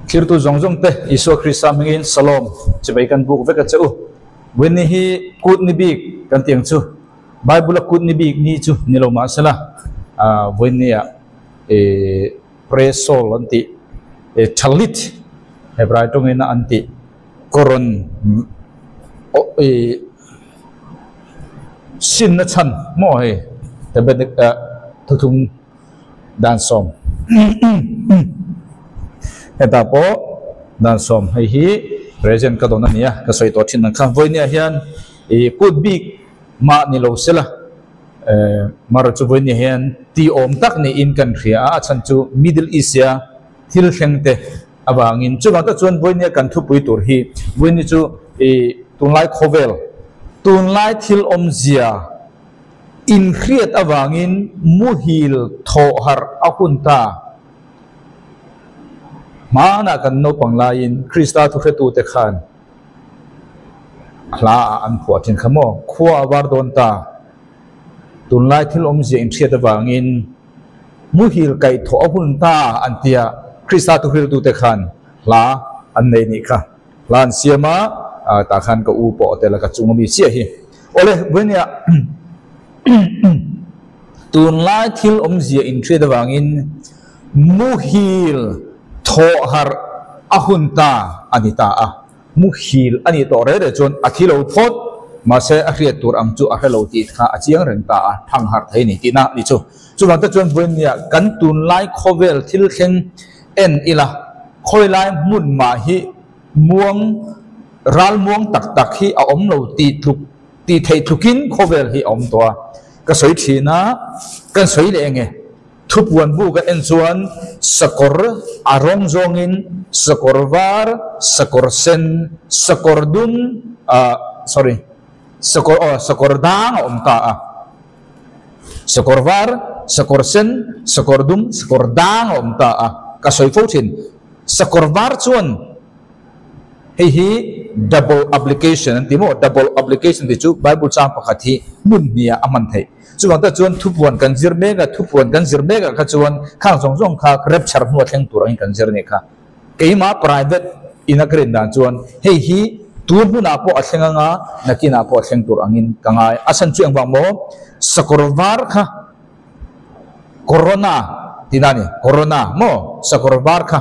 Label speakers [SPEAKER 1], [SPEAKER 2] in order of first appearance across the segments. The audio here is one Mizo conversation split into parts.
[SPEAKER 1] Thirtu zawng zawng te Isua Krista hmingin Shalom chibai kan buk vek a che u. Vawiinni hi kut ni bik kan tih ang chu. Bible a kut ni bik ni chu ni lo mahsela vawiinni ah Pre-Sol an tih Talit Hebrai tawngin a an tih Koran sinna chhan maw hei thuthlung dan sawm hetah pawh dan sawm hei hi present ka dawn a ni a ka sawi tawh thin ang kha vawinia hian ih kut bik mah ni lo sela eh mara chu vawinia hian tih awm tak niin kan hria a a chhan chu middle east a thil thleng te avangin chuvang tak chuan vawinia kan thupui tur hi vawinia chu ih tunlai khawvel tunlai thil awmzia. Inhriat avangin muhil thawh harh a hun ta. Hmanah kan naupang laiin Krista thuhretute khan hla ah an phuah thin kha maw? Khua a var dawn ta. Tunlai thil awmzia inhriat avangin muhil kaih thawh a hun ta an tia Krista thuhriltute khan hla an nei nih kha. Hla an siam a, tah khan ka u pawh a tel a, ka chung ami chiah hi. Awle, Buenia, tunlai thil awmzia inhriat avangin muhil thawh harh a hun ta a ni ta a. Muhil a nih tawh reh reh chuan a thi lo phawt, mahse a hriat tur ang chu a hre lo tih kha a chiang reng ta a, thang harh thei ni tihna a ni chu. Chuvang te chuan Buenia, kan tunlai khawvel thil thleng en ila, khawilai hmun mah hi muang, ral muang tak tak hi a awm lo tih tluk, tih theih tlukin khawvel hi a awm tawh a. Ka sawi thin a, kan sawi leh enge? Thupuan bu kan en chuan sakawr a rawng zawngin sakawr var, sakawr sen, sakawr dum, ah sorry, sakawr aw sakawr dang a awm ta a. Sakawr var, sakawr sen, sakawr dum, sakawr dang a awm ta a, ka sawi fo thin. Sakawr var chuan hei hi double application an ti maw? Double application tih chu Bible chang pakhat hi hmun hniah a hman theih. Chuvang tak chuan thupuan kan zir mek a, thupuan kan zir mek ah kha chuan khang zawng zawng kha rapture hnua thleng tur angin kan zir a nih kha. Keimah private in a ka rin dan chuan hei hi tun hmunah pawh a thleng anga nakinah pawh a thleng tur angin ka ngai. A chhan chu engvang maw? Sakawr var kha Corona tihna a ni. Corona maw? Sakawr var kha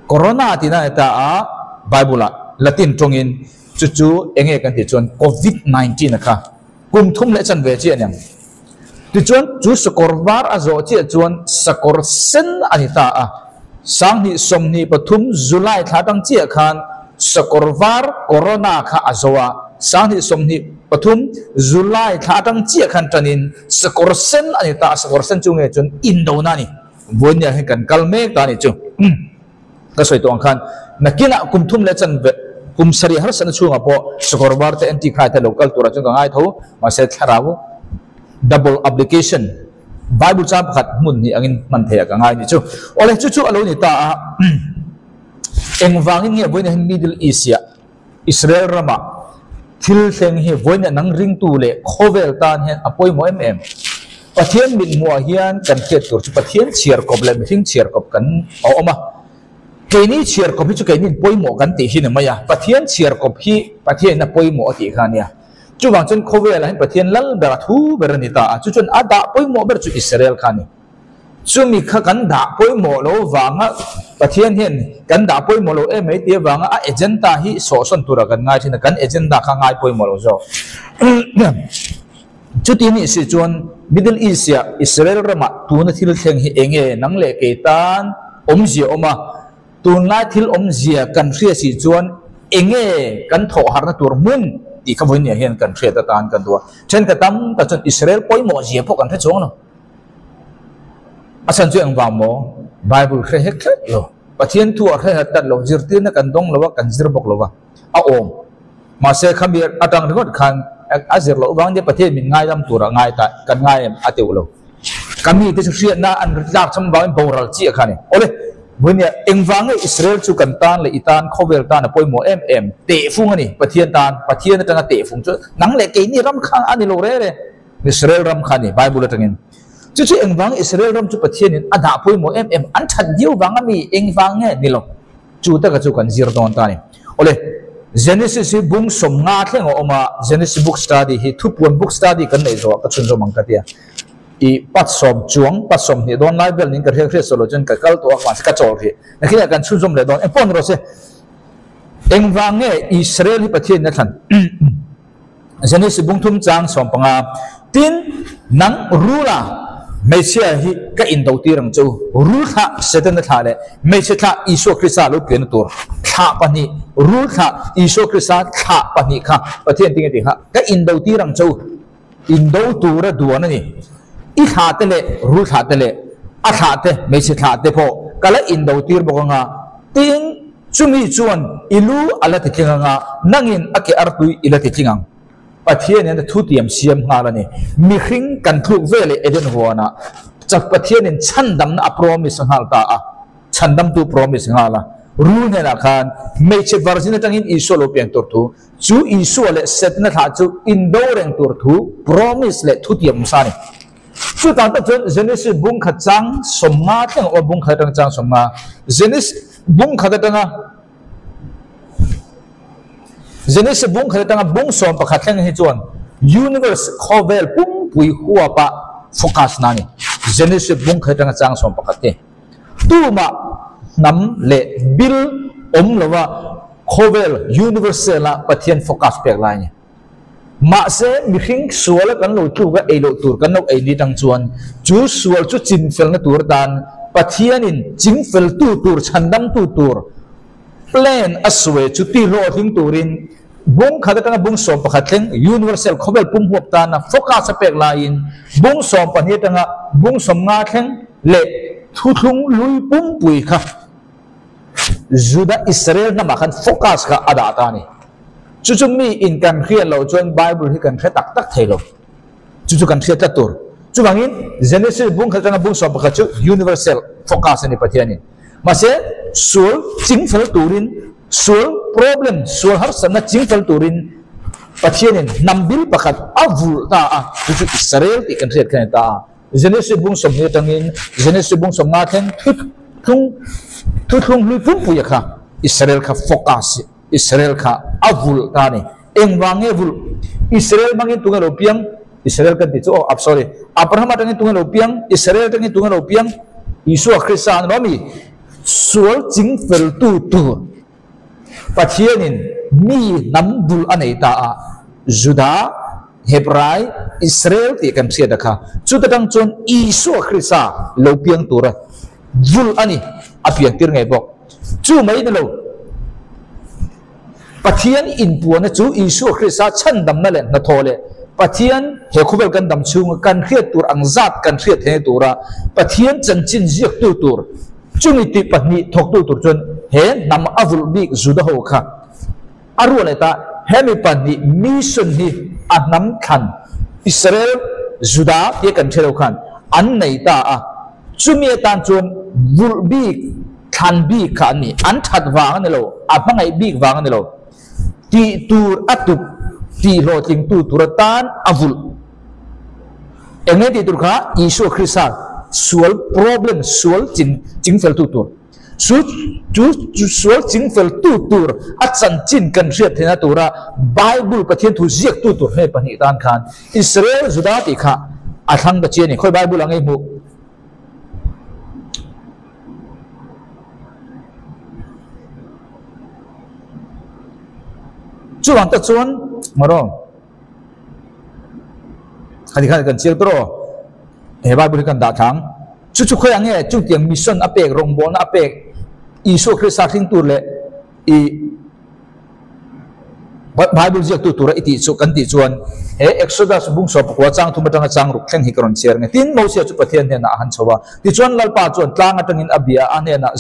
[SPEAKER 1] Corona tihna a ni ta a, Bible ah Latin tawngin chu chu enge kan tih chuan Covid 19 a kha. Kum thum leh chanve chiah a ni ang. Tichuan, chu sakawr var a zawh chiah chuan sakawr sen a ni ta a. 2023 July thla atang chiah khan sakawr var Corona kha a zo a. 2023 July thla atang chiah khan tanin sakawr sen a ni ta a. Sakawr sen chu nge chuan indona a ni. Vawinia hian kan kal mek ta a nih chu. Ka sawi tawh ang khan nakinah kum thum leh chanve kum sarih harsatna chhungah pawh sakawr var te anti khai te lo kal turah chuan ka ngai tho mahse thlarau double application bible chang pakhat hmun hnih angin hman theih ah ka ngai ni chu. Awle chu chu a lo ni ta a engvangin nge vawiin hian middle east ah Israel ramah thil thleng hi vawiin nang ringtu leh khawvel tan hian a pawimawh em em. Pathian mithmuhah hian kan hriat tur chu Pathian chhiarkawp leh mihring chhiarkawp kan a awm a. Keini chhiarkawp hi chu keinin pawimawh kan tih hi ni mai a, Pathian chhiarkawp hi Pathianin a pawimawh a tih kha a nia. Chuvang chuan khawvelah hian Pathian lal ber a thu ber a ni ta a, chu chuan a dah pawimawh ber chu Israel kha a ni. Chumi kha kan dah pawimawh lo vanga Pathian hian kan dah pawimawh lo em mai tih avanga a agenda hi sawhsawn tura kan ngai thin a, kan agenda kha ngai pawimawh lo zawk. Chuti nih si chuan Middle East ah Israel ramah tuna thil thleng hi enge nang leh kei tan awmzia awm a, tunlai thil awmzia kan hria si chuan enge kan thawh harna tur hmun tih kha vawiin hian kan hriat atan kan duh a. Thenkhat tam tak chuan Israel pawimawh zia pawh kan hre chuang lo. A chhan chu engvang maw? Bible hre hek tlat lo. Pathian thu a hre hat tlat lo. Zirtirna kan dawng lo a, kan zir bawk lo a. A awm. Mahse khami atang ringawt khan a zir loh vang nia Pathian min ngaidam tura ngai ta kan ngai em a teuh lo. Ka mite chu hriatna an tlak cham vangin boral chiah kha a ni. Awle, vawinia engvang nge Israel chu kan tan leh i tan khawvel tan a pawimawh em em? Tehfung a ni. Pathian tan, Pathian atanga tehfung chu nang leh keini ram kha a ni lo rere. Israel ram kha a ni Bible atangin. Chu chu engvang Israel ram chu Pathianin a dah pawimawh em em an that viau vang a mi engvang nge ni lo. Chu taka chu kan zir dawn ta a ni. Awle, Genesis hi bung 50 thleng a awm a, Genesis book study hi thupuan book study kan neih zawhah ka chhunzawm ang ka ti a. I pat sawm chuang, pat 20 dawn lai vel niin ka hriat hriat saw lo chuan ka kal tawh a, mahse ka chawl hrih. Nakinah kan chhunzawm leh dawn. Engpawh ni rawh se, engvang nge Israel hi Pathianin a thlan? Genesis bung thum chang 15, Tin, nang rula hmeichhia hi ka indo tir ang che u, rul thlah Setana thlah leh hmeichhe thlah Isua Krista lo pianna tur thlah pahnih, rul thlah Isua Krista thlah pahnih kha Pathian tinge tih kha ka indo tir ang che u, indo tura duan a ni. I thlah te leh rul thlah te leh a thlah te hmeichhe thlah te pawh ka la indo tir bawk anga, tin, Chumi chuan i lu a la titling ang a, nangin a ke artui i la titling ang. Pathianin a thutiam siam nghal a ni. Mihring kan tluk ve leh Eden huanah chak Pathianin chhandamna a promise nghal ta a, chhandamtu promise nghal a. Rul hnenah khan hmeichhe virgin atangin Isua lo pian tur thu, chu Isua leh Setana thlah chu indo reng tur thu promise leh thutiam hmasa a ni. Chutah tak chuan Genesis bung khat chang 50 thleng a awm, bung khat atanga chang 50. Genesis bung khat atanga Genesis bung khat atanga bung 11 thleng hi chuan universe khawvel pumpui huapa focus na a ni. Genesis bung khat atanga chang 11 te. Tumah hnam leh bil awm lova khawvel universal a Pathian focus pek lai a ni. Mahse, mihring suala kan lo tluk a, ei loh tur kan lo ei ni tang chuan chu sual chu chinfelna tur atan Pathianin chingfeltu tur, chhandamtu tur plan a suai chu ti hlawhtling turin bung khat atanga bung 11 thleng universal khawvel pum huap tana focus a pek laiin bung 12 atanga bung 50 thleng leh thuthlung lui pumpui kha Juda Israel hnamah khan focus kha a dah ta a ni. Chu chu mi in kan hriat loh chuan Bible hi kan hre tak tak thei lo. Chu chu kan hriat tlat tur. Chuvangin Genesis bung khat atanga bung 11 chu universal focus a ni Pathianin. Mahse sual chingfel turin, sual problem, sual harsatna chingfel turin Pathianin hnam bil pakhat a vulh ta a, chu chu Israel tih kan hriat kha a ni ta a. Genesis bung 20 atangin Genesis bung 50 thleng thuthlung thuthlung hlui pumpuia kha Israel kha focus Israel kha a vulh ta a ni. Engvang nge vulh? Israel hmangin tunge lo piang? Israel kan tih chu aw ap sorry Abraham atangin tunge lo piang? Israel atangin tunge lo piang? Isua Krista an lo ami? Sual chingfel tu tur Pathianin mi hnam bul a nei ta a, Juda, Hebrai, Israel tih kan hriat a kha. Chuta tang chuan Isua Krista lo piang tura vul a ni, a pian tir ngei bawk. Chu mai ni lo, Pathian inpuana chu Isua Krista chhandamna leh hnathawh leh Pathian he khawvel kan dam chhunga kan hriat tur ang zat kan hriat theihna tura Pathian chanchin ziaktu tur Chumi tih pahnih thawktu tur chuan he hnam a vulh bik Juda ho kha a ruah leh ta. Hemi pahnih mission hi a hnam thlan Israel, Juda tia kan hre lo khan an nei ta a. Chumi atan chuan vulh bik, thlan bik kha an ni. An that vang a ni lo, a hmangaih bik vang a ni lo. Tih tur a tup, tih hlawhtlingtu tur atan a vulh. Eng nge tih tur kha Isua Krista sual problem sual ching chingfel tu tur chu chu sual chingfel tu tur a chanchin kan hriat theihna tura Bible Pathian thu ziak tu tur hme pahnih tan khan Israel Juda tih kha a thlang ta chi a ni. Khawi Bible ang ei hmuh? Chuvang tak chuan maw Khati khan kan chiang tawh he Bible hi kan dah thang. Chu chu khawi ang nge chung tiang mission a pek rawngbawlna a pek Isua Krista hring tur leh i Bible ziak tu tura i tih chu kan tih chuan he Exodus bung 14 chang thum atanga chang ruk thleng hi ka rawn chhiar nge. Tin Mosia chu Pathian hnenah a han chho a. Tichuan Lalpa chuan tlang atangin a bia a hnenah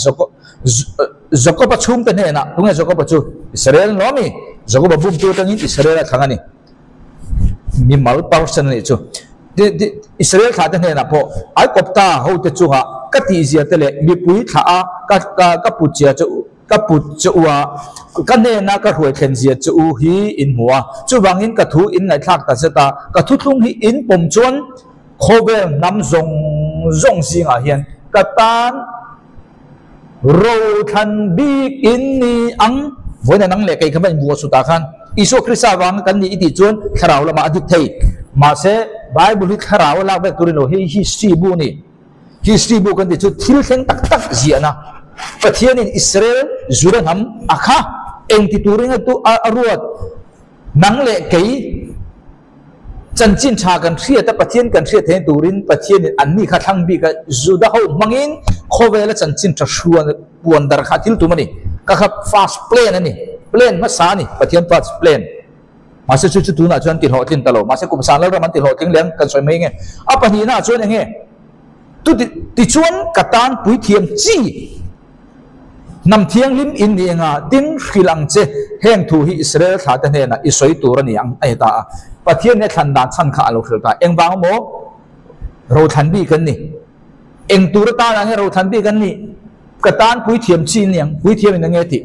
[SPEAKER 1] Jakob-a chhungte hnenah tunge Jakob-a chu Israel an lo ami? Jakob-a bumtu atangin Israel a thlang a ni. Mi mal person a nih chu. Israel thlah te hnenah pawh Aikawpta hote chungah ka tihzia te leh mipui thlah a ka ka put zia chu ka put che u a, ka hnena ka hruai thlen zia che u hi in hmu a. Chuvangin ka thu in ngaihthlak ta zet a, ka thuthlung hi in pawm chuan khawvel hnam zawng zawng zingah hian ka tan Rothlan bik in ni ang. Vawiin a nang leh kei kha va inbuah chutah khan Isua Krista avanga kan ni i tih chuan thlarau lamah a dik thei. Mahse, Bible hi thlarau a lak vek tur i lo. Hei history bu a ni. History bu kan tih chu thil thleng tak tak ziahna. Pathianin Israel Juda hnam a kha engti turin a a ruat? Nang leh kei. Chanchin tha kan hriat a, Pathian kan hriat theihna turin Pathianin anni kha thlang bik a, Juda ho hmangin khawvela chanchin tha hruan puan dar kha a thil tum a ni. Ka kha first plan a ni, plan hmasa a ni, Pathian first plan. Mahse chu chu tunah chuan ti hlawhtlin ta lo, mahse kum sang lalram an ti hlawhtling leh ang kan sawi mai nge. A pahnihnaah chuan eng nge? Tu tichuan ka tan puithiam chi. Hnam thianghlim in ni enga tin hrilh ang che, heng thu hi Israel thlate hnenah i sawi tur a ni ang a ni ta a. Pathian he thlan dan chhan kha a lo hrilh ta. Engvang maw rothlan bik an ni? Eng tur atana nge rothlan bik an nih? Ka tan puithiam chi in ni ang, puithiam in enge tih?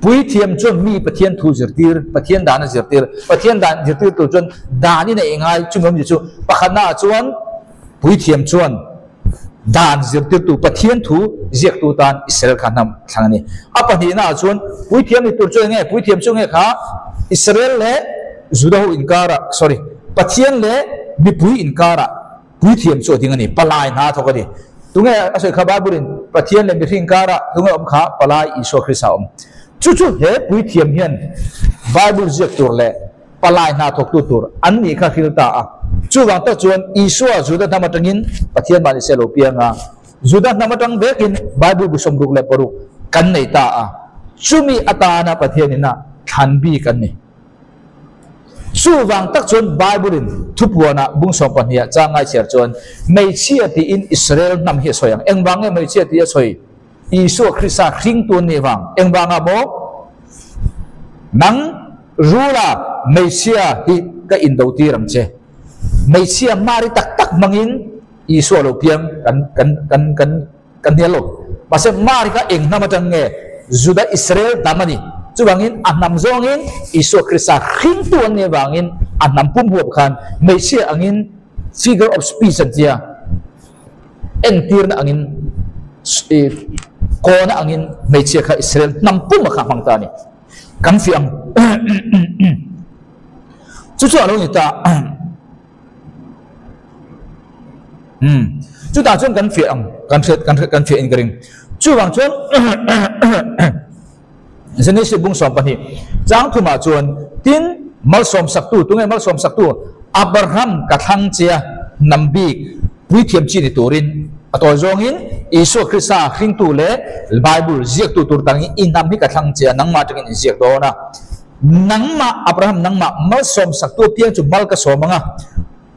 [SPEAKER 1] Puithiam chuan mi Pathian thu zirtir, Pathian dan a zirtir, Pathian dan zirtir tur chuan dan in a engai, chumi awmzia chu pakhatnaah chuan puithiam chuan Dan zirtirtu Pathian thu ziaktu tan Israel kha hnam thlang a ni. A pahnihnaah chuan puithiam ni tur chu eng nge? Puithiam chu eng nge kha? Israel leh Juda ho inkarah, sorry, Pathian leh mipui inkarah puithiam chu a ding a ni. Palai hna a thawk a ni. Tunge a sawi kha Bible-in Pathian leh mihring inkarah tunge awm kha? Palai Isua Krista a awm. Chu chu he puithiam hian Bible ziak tur leh Palai hna thawktu tur an nih kha hril ta a. Chuvang tak chuan Isua Juda hnam atangin Pathian mah nise lo piang a, Juda hnam atang vekin Bible bu 66 kan nei ta a. Chumi atana Pathian ina thlan bik an ni. Chuvang tak chuan Bible in thupuanah bung 12 ah chang ngai chhiar chuan hmeichhia tiin Israel hnam hi a sawi ang. Engvang nge hmeichhia tih a sawi? Isua Krista hringtu an nih vang. Engvangah maw? Nang Rula hmeichhia hi ka indo tir ang che. Hmeichhia mari tak tak hmangin Isua lo piang kan kan kan kan kan hnial lo. Mahse mari kha eng hnam atang nge? Juda Israel hnam a ni. Chuvangin a hnam zawngin Isua Krista hringtu an nih avangin a hnam pum huap khan hmeichhia angin figure of speech an tia. Entirna angin kawna angin hmeichhia kha Israel hnam pum a kha hmang ta a ni. Kan fiah ang. Chu chu a lo ni ta. Chutah chuan kan fiah ang, kan hriat kan kan fiah in ka ring. Chuvang chuan Genesis bung 12 chang thumah chuan tin malsawm saktu tunge malsawm saktu Abraham ka thlang che a hnam bik puithiam chi ni turin a tawi zawngin Isua Krista hringtu leh Bible ziaktu tur tangin i hnam hi ka thlang che a nangmah atangin in ziak dawn a nangmah Abraham nangmah malsawm saktu apiang chu mal ka sawm ang a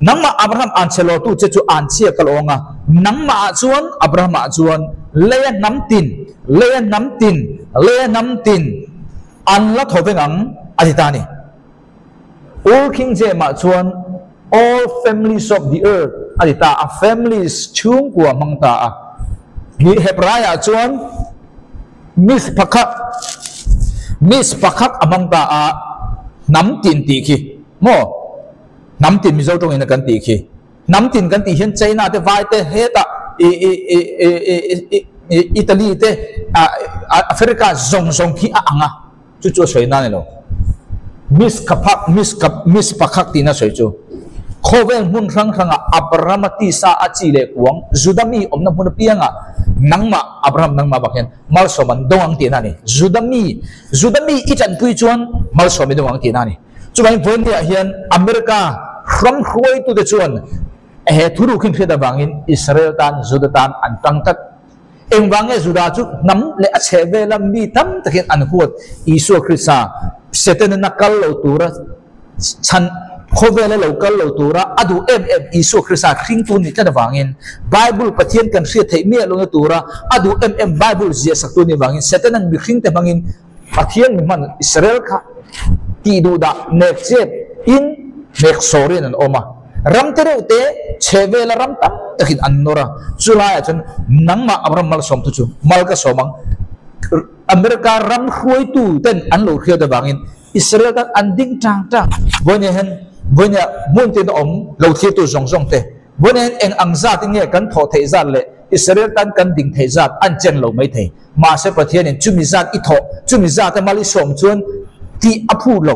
[SPEAKER 1] Nangmah Abraham an che lotu che chu an chhia ka lawng a, nangmah ah chuan, Abraham ah chuan, leia hnam tin, leia hnam tin, leia hnam tin an la tho veng ang, a ti ta a ni. Old King James ah chuan all families of the earth a ti ta a, families chhungkua hmang ta a. Hebrai ah chuan mishpakhat, mishpakhat a hmang ta a, hnam tin tih khi maw? Hnam tin Mizo tawngin a kan tih khi. Hnam tin kan tih hian China te, Vai te, hetah Italy te, Africa zawng zawng khi a ang a, chu chu a sawi na a ni lo. Miss Kaphak, Miss Kap, Miss Pakhak tihna a sawi chu. Khawvel hmun hrang hrangah Abrahama tisa a chi leh kuang Juda mi awmna hmun apiangah nangmah, Abraham nangmah bak hian malsawm an dawng ang tihna a ni. Juda mi, Juda mi i tanpui chuan malsawm i dawng ang tihna a ni. Chuvangin vawiinniah hian America ram hruaitute chuan he thuruk hi hriat avangin Israel tan Juda tan an tang tlat. Engvang nge Juda chu hnam leh a chheh vela mi tam takin an huat Isua Krista Setana kal lo tura chhan khawvela lo kal lo tura a duh em em Isua Krista hringtu nih tlat avangin Bible Pathian kan hriat theih miah lohna tura a duh em em Bible ziahsaktu nih avangin Setana'n mihringte hmangin Pathian mi hman Israel kha tih duh dah nek chet in nek sawr in an awm a, ram te reuh te chhe vela ram tam takin an nawr a, chu laiah chuan nangmah Abraham malsawm thu chu mal ka sawm ang, America ram hruaitu ten an lo hriat avangin Israel tan an ding tang tang. Vawinia hian vawinia hmun tin a awm lo thirtu zawng zawng te. Vawiin eng ang zat in nge kan thawh theih zat leh Israel tan kan ding theih zat an chen lo mai thei. Mahse Pathianin chumi zat i thawh, chumi zata mal i sawm chuan tih a phut lo.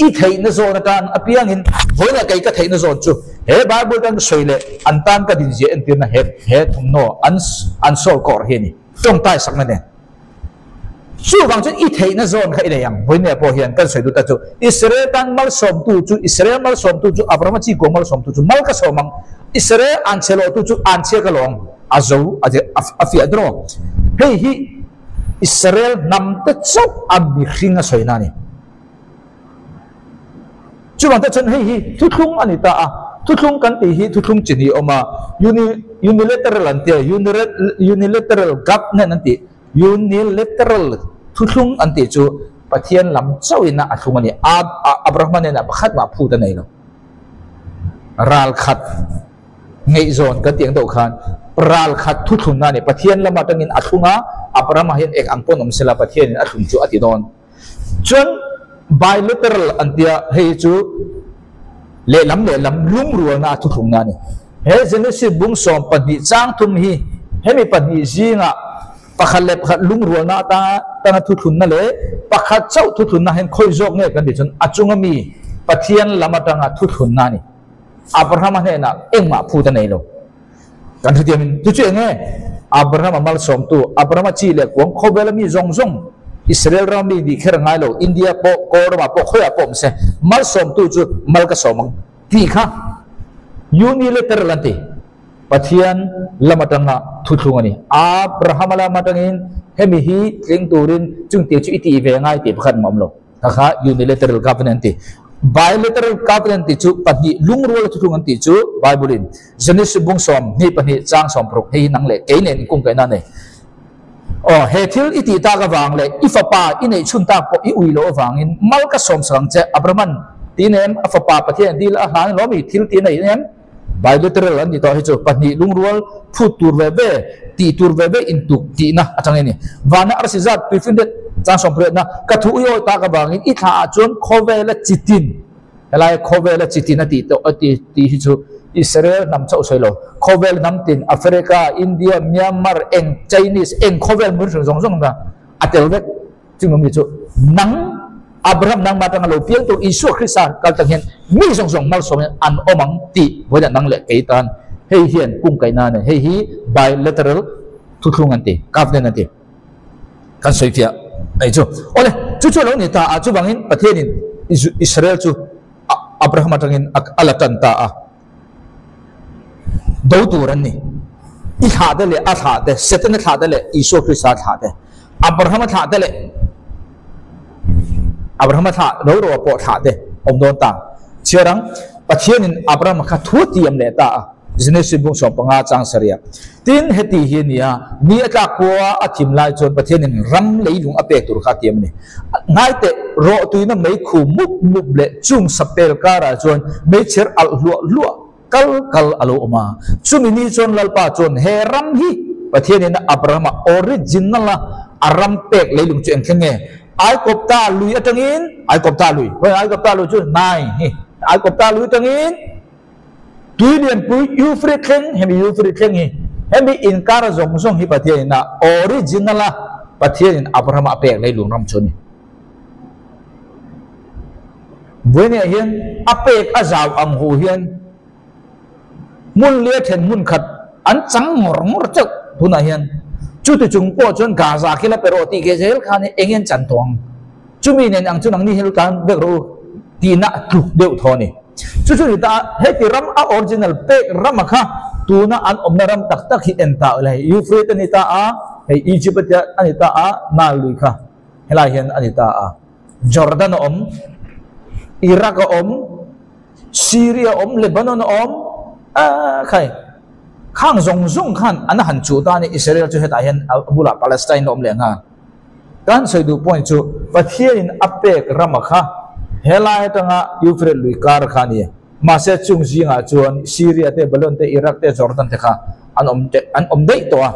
[SPEAKER 1] I theihna zawn atan apiangin vawiinah kei ka theihna zawn chu he Bible tan sawi leh an tan ka dinzia entirna he he thawmhnaw an an sawl kawr hi a ni. Tawngtai sakna nen. Chuvang chuan i theihna zawn kha i nei ang. Vawiinah pawh hian kan sawi duh ta chu Israel tan malsawmtu chu Israel malsawmtu chu Abrahama chi kuang malsawmtu chu mal ka sawm ang. Israel anchhe lawhtu chu anchhia ka lawng. A zo a fiah draw. Hei hi Israel hnam te chauh a mihring a sawina a ni. Chuvang te chuan hei hi thuthlung a ni ta a, thuthlung kan tih hi thuthlung chi ni awm a, unilateral an tia, unilateral government an tih, unilateral thuthlung an tih chu Pathian lam chauhin a thlung a ni. Abrahama hnenah pakhat mah phut a nei lo. Ral khat. Ngaihzawn kan tih ang deuh khan ral khat thuthlunna a ni. Pathian lam atangin a thlung a, Abrahama hian eng ang pawn awm sela Pathianin a thlung chu a ti dawn. Chuan bilateral an tia hei hi chu lehlam lehlam lungrualna a thuthlungna a ni. He Genesis bung 12 chang thum hi hemi pahnih zingah pakhat leh pakhat lungrualna atanga thuthlunna leh pakhat chauh thuthlunna hian khawi zawk nge kan tih chuan a chunga mi Pathian lam atanga thuthlunna a ni. Abrahama hnenah engmah phut a nei lo. Kan hrethiamin chu chu eng nge? Abrahama malsawmtu, Abrahama chi leh kuang khawvela mi zawng zawng, Israel rama mi nih kher a ngai lo, India pawh, Kawl ramah pawh, khawiah pawh awm se, malsawmtu chu mal ka sawm ang tih kha unilateral an ti. Pathian lam atanga thuthlung a ni. Abrahama lam atangin hemi hi tling turin chungte chu i tih ve ngai tih pakhat mah awm lo. Kha kha unilateral covenant an ti. Bilateral covenant tih chu pahnih lungrual a thuthlung an tih chu Bible in Genesis bung 22 chang 60 hei hi nang leh kei nen inkungkaihna a nei. Aw he thil i tih tak avang leh i fapa i neih chhun tak pawh i ui loh avangin mal ka sawm sak ang che Abrahman ti nem a fapa Pathian a dil a hlan alawm i thil ti a nei nem. Bilateral an ni tawh hi chu pahnih lungrual phut tur ve ve, tih tur ve ve intuk tihna atang a ni. Vana arsi zat tuifinriat chang sawmpariatna ka thu i awi tak avangin i thla ah chuan khawvela chitin, helai khawvela chitin a tih tawh a ti tih hi chu Israel hnam chauh sawi lo, khawvel hnam tin Africa, India, Myanmar, eng Chinese, eng khawvel hmun hrim zawng zawng na a tel vek. Chumi mi chu nang Abraham nangmah atanga lo piang tur Isua Krista kal tang hian mi zawng zawng malsawm hian an awm ang tih vawiinah nang leh kei tan hei hian kungkaihna a nei. Hei hi bilateral thuthlung an ti, covenant an ti. Kan sawi fiah mai chu. Awle, chu chu a lo ni ta a, chuvangin Pathianin Israel chu Abraham atangin a la tan ta a. Do tur an ni. I thlah te leh a thlah te, Setana thlah te leh Isua Krista thlah te, Abrahama thlah te leh Abrahama thlah ro ro pawh thlah te awm dawn ta. Chhiar ang, Pathianin Abrahama kha thu a tiam leh ta a, Genesis bung 15 chang sarih. Tin, heti hi a ni a, ni a tlak khua a thim lai chuan Pathianin ram leilung a pek tur kha a tiam a ni. Ngaiteh, rawhtuina meikhu mup mup leh chung sapel karah chuan meichher alh hluah hluah kal kal a lo awm a. Chumi ni chuan Lalpa chuan he ram hi Pathianin Abrahama original a a ram pek leilung chu engthleng nge? Aikawpta lui atangin, Aikawpta lui, Aikawpta lui chu nai hi, Aikawpta lui atangin, Tui lianpui Euphrates thleng, hemi Euphrates thleng hi, hemi inkar zawng zawng hi Pathianin a original a Pathianin Abraham a pek leilung ram chu a ni. Buainiah hian a pek a zau ang hu hian hmun lia then hmun khat an chang ngawr ngawr chauh tunah hian. Chuti chung pawh chuan Gaza khi la pe rawh tih ke zel khan eng en chan tawh ang. Chumi nen ang chu nangni hi lo tan vek rawh u tihna tluk deuh thaw a ni. Chu chu ni ta a, heti ram a original pek rama kha tuna an awmna ram tak tak hi en ta ila hei Euphrates a ni ta a, hei Egypt a tia a ni ta a, Nile lui kha helai hian a ni ta a, Jordan a awm, Iraq a awm, Syria a awm, Lebanon a awm, ah khai khang zawng zawng khan an han chuh ta a ni, Israel chu hetah hian a bulah Palestine a awm leh nghal. Kan sawi duh point chu Pathianin a pek rama kha helai atanga Euphrates lui kar kha a ni. Mahse chung zingah chuan Syria te, Babylon te, Iraq te, Jordan te kha an awm te an awm daih tawh a.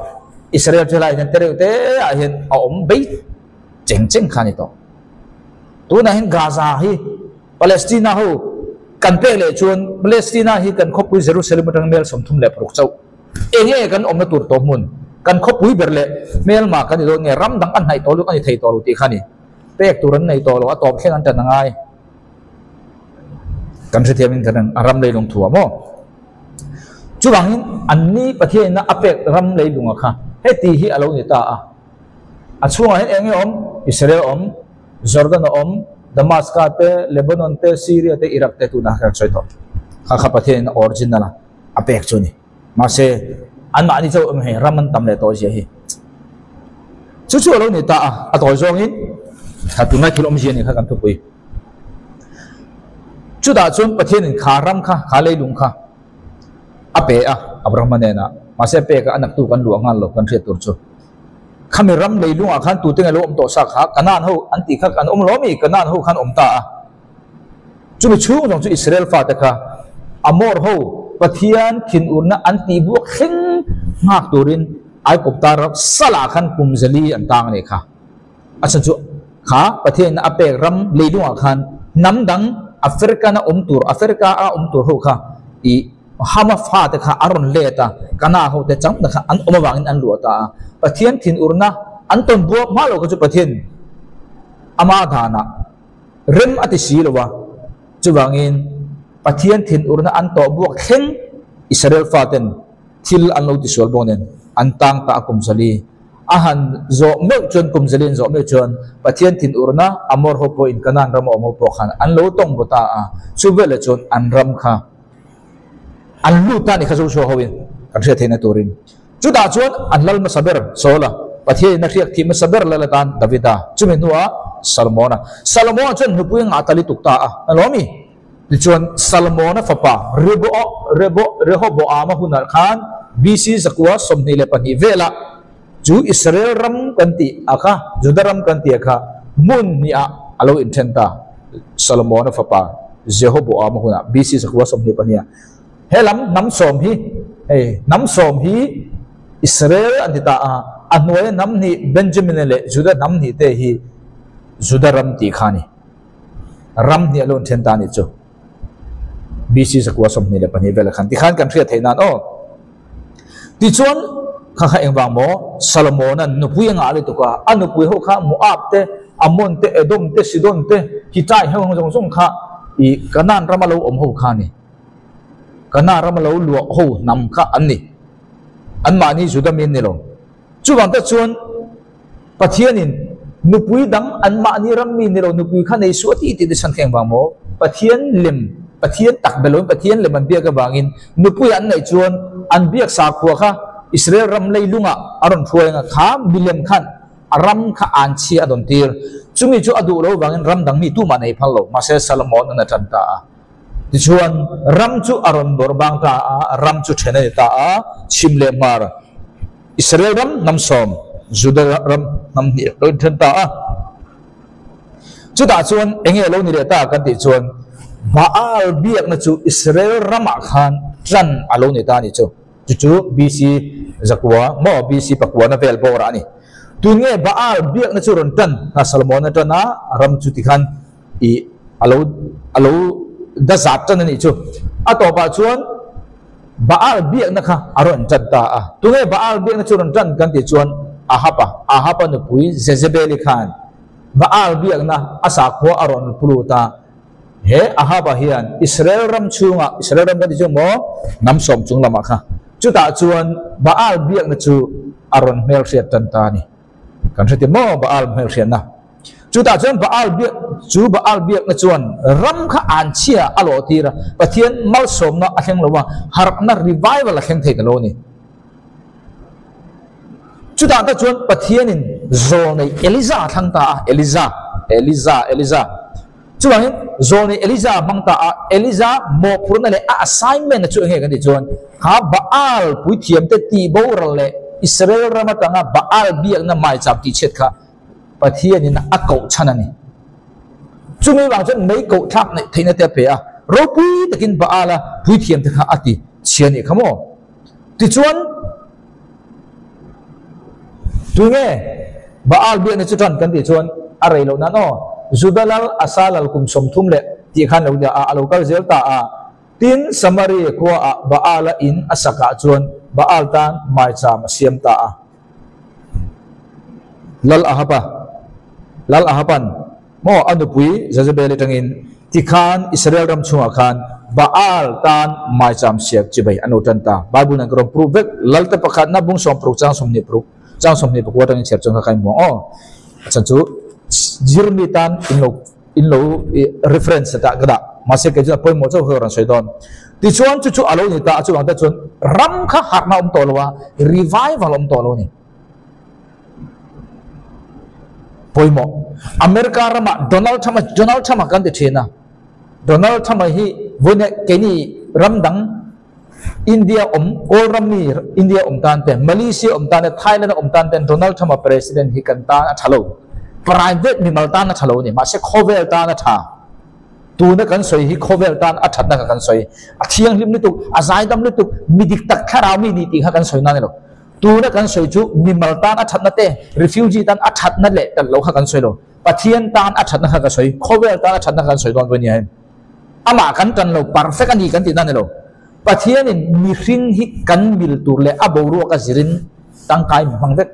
[SPEAKER 1] Israel chu helai hian tereuh te ah hian a awm bei cheng cheng kha a ni tawh. Tunah hian Gaza hi Palestina ho. Kan pek leh chuan Palestina hi kan khawpui Jerusalem atang mel 36 chauh. Enge kan awmna tur tawh hmun? Kan khawpui ber leh hmelma kan ni dawn nge ram dang a hnaih tawh lutuk a ni thei tawh lo tih kha a ni. Pek tur an nei tawh lo, a tawp thleng an tan a ngai. Kan hrethiamin kan a ram leilung thu a maw? Chuvangin anni Pathianina a pek ram leilunga kha heti hi a lo ni ta a. A chhungah hian eng nge awm? Israel a awm, Jordan a awm, Damaska te, Lebanon te, Syria te, Iraq te tunah khan sawi tawh. Kha kha Pathianin a original a a pek chu a ni. Mahse, anmahni chauh awm hei ram an tam leh tawh zia hi. Chu chu a lo ni ta a, a tawi zawngin kha tunlai thil awmzia nih kha kan thupui. Chutah chuan Pathianin kha ram kha, kha leilung kha a pe a Abrahama hnenah. Mahse pek a a naktu kan luah nghal lo kan hriat tur chu. Khami ram leilungah khan tute nge lo awm tawh sa kha Kanaan ho an tih kha an awm lo ami? Kanaan ho khan awm ta a. Chumi chhung zawng chu Israel fate kha Amor ho Pathian thinurna an tih buak thleng nghak turin Aigupta ram salah khan kum zali an tang a nih kha. A chhan chu kha Pathianin a pek ram leilungah khan hnam dang African a awm tur, Africa a awm tur ho kha i Hama fate kha a rawn let a, Kana ho te chang tak kha an awm avangin an luah ta a. Pathian thinurna an tawn buak hma lo kha chu Pathian ama danah rem a ti si lo a. Chuvangin Pathian thinurna an tawh buak thleng Israel faten thil an lo tisual bawk nen an tang ta a kum zali. A han zawh meuh chuan kum zali an zawh meuh chuan Pathian thinurna Amor ho pawhin Kanaan rama awm ho pawh khan an lo tawng baw ta a. Chu veleh chuan an ram kha an lut ta a ni kha Joshua hoin kan hriat theihna turin. Chutah chuan an lal hmasa ber Saula, Pathianin a hriak thih hmasa ber lal atan Davida, chumi hnuah Salomona. Salomona chuan nupui a ngah ta lutuk ta a, a lawm i? Tichuan Salomona fapa Rehoboama hunah khan BC 122 velah chu Israel ram kan tih a kha, Juda ram kan tih a kha hmun hnihah a lo inthen ta. Salomona fapa Jehoboama hunah BC 122 ah. He lam hnam sawm hi, hei hnam sawm hi Israel an ti ta a, a hnuaia hnam hnih Benjamina leh Juda hnam hnih te hi Juda ram tih kha a ni. Ram hnih a lo inthen ta a nih chu. BC 122 velah khan tikhan kan hriat theih nan aw. Tichuan kha kha engvang maw Salomona'n nupui a ngah lutuk a, a nupui ho kha Moab te, Ammon te, Edom te, Sidon te, Hittite ho zawng zawng kha i Kanaan rama lo awm ho kha a ni. Kanaan rama lo luah ho hnam kha an ni. Anmahni Juda mi an ni lo. Chuvang te chuan Pathianin nupui dang anmahni ram mi ni lo nupui kha nei suah tih tih te chhan thleng vang maw? Pathian lem, Pathian tak be loin Pathian lem an biak avangin nupui an neih chuan an biak sakhua kha Israel ram leilungah a rawn hruai anga kha milem khan a ram kha an chhia a dawn tir. Chumi chu a duh lo vangin ram dang mi tumah nei phal lo. Mahse Solomon an a tan ta a. Tichuan ram chu a rawn bawrh bang ta a, ram chu then a ni ta a, chhim leh hmar. Israel ram hnam sawm, Juda ram hnam hnih lo inthen ta a. Chutah chuan eng nge lo ni leh ta kan tih chuan Baal biakna chu Israel ramah khan tan a lo ni ta a ni chu. Chu chu BC zakua maw BC pakuana vel bawrah a ni. Tun nge Baal biakna chu rawn tan kha Solomon-a tan a, ram chu tikhan i a lo a lo dazat tan a nih chu. A tawpah chuan Baal biakna kha a rawn tan ta a. Tunge Baal biakna chu rawn tan kan tih chuan Ahab-a, Ahab-a nupui Jezebel-i khan Baal biakna a sakhua a rawn pu lut a. He Ahab-a hian Israel ram chhungah, Israel ram kan tih chu maw, hnam sawm chung lamah kha, chutah chuan Baal biakna chu a rawn hmelhriat tan ta a ni. Kan hre ti maw Baal hmelhriatna? Chutah chuan Baal biak chu Baal biakna chuan ram kha an chhia a lawh tir a, Pathian malsawmna a thleng lo a, harhna revival a thleng thei ta lo a ni. Chutah tak chuan Pathianin zawlnei Eliza a thlang ta a, Eliza, Eliza, Eliza. Chuvangin zawlnei Eliza a hmang ta a, Eliza mawhphurhna leh a assignment-na chu eng nge kan tih chuan kha Baal puithiamte tihboral leh Israel ram atanga Baal biakna maicham tihchhiat kha Pathianin a koh chhan a ni. Chumi vang chuan mei koh thlak neih theihna te a pe a, ropui takin Baala puithiam te kha a ti chhia nih kha maw? Tichuan, tunge Baal biakna chu tan kan tih chuan a rei loh nan aw, Juda lal Asa lal kum 30 leh. Tih khan lo nia a, a lo kal zel ta a. Tin, Samaria khuaah Baal-a in a sakah chuan Baal tan maicham a siam ta a. Lal Ahaba, Lal Ahaban maw a nupui Jezebel atangin tikhan Israel ram chhungah khan Baal tan maicham siam chibai an lo tan ta. Bible nen ka rawn proof vek. Lalte pakhatna bung 60 chang 26 chang 24 atangin chhiar chuan kha ka inmuang aw. A chhan chu zirmi tan in lo in lo reference ta ka dah. Mahse kei chuan a pawimawh chauh kha ka rawn sawi dawn. Tichuan chu chu a lo ni ta a, chuvang te chuan ram kha harhna a awm tawh lo a, revival a awm tawh lo a ni. Pawimawh. America ramah Donald Trump a Donald Trump a kan ti thin a. Donald Trump a hi vawiin keini ram dang India awm kawl ram mi India awm tan te Malaysia awm tan te Thailand a awm tan ten Donald Trump a president hi kan tan a tha lo. Private mimal tan a tha lo a ni. Mahse khawvel tan a tha. Tuna kan sawi hi khawvel tan a thatna kha kan sawi. A thianghlim lutuk, a zaidam lutuk, mi dik tak thlarau mi ni tih kha kan sawi nan a ni lo. Tuna kan sawi chu mimal tan a thatna te, refugee tan a thatna leh tel lo kha kan sawi lo. Pathian tan a thatna kha ka sawi, khawvel tan a thatna kha kan sawi dawn pawh nia hei. Amah kan tan lo, perfect a ni kan tihna a ni lo. Pathianin mihring hi kan mil tur leh a boruak a zirin tangkai min hmang vek.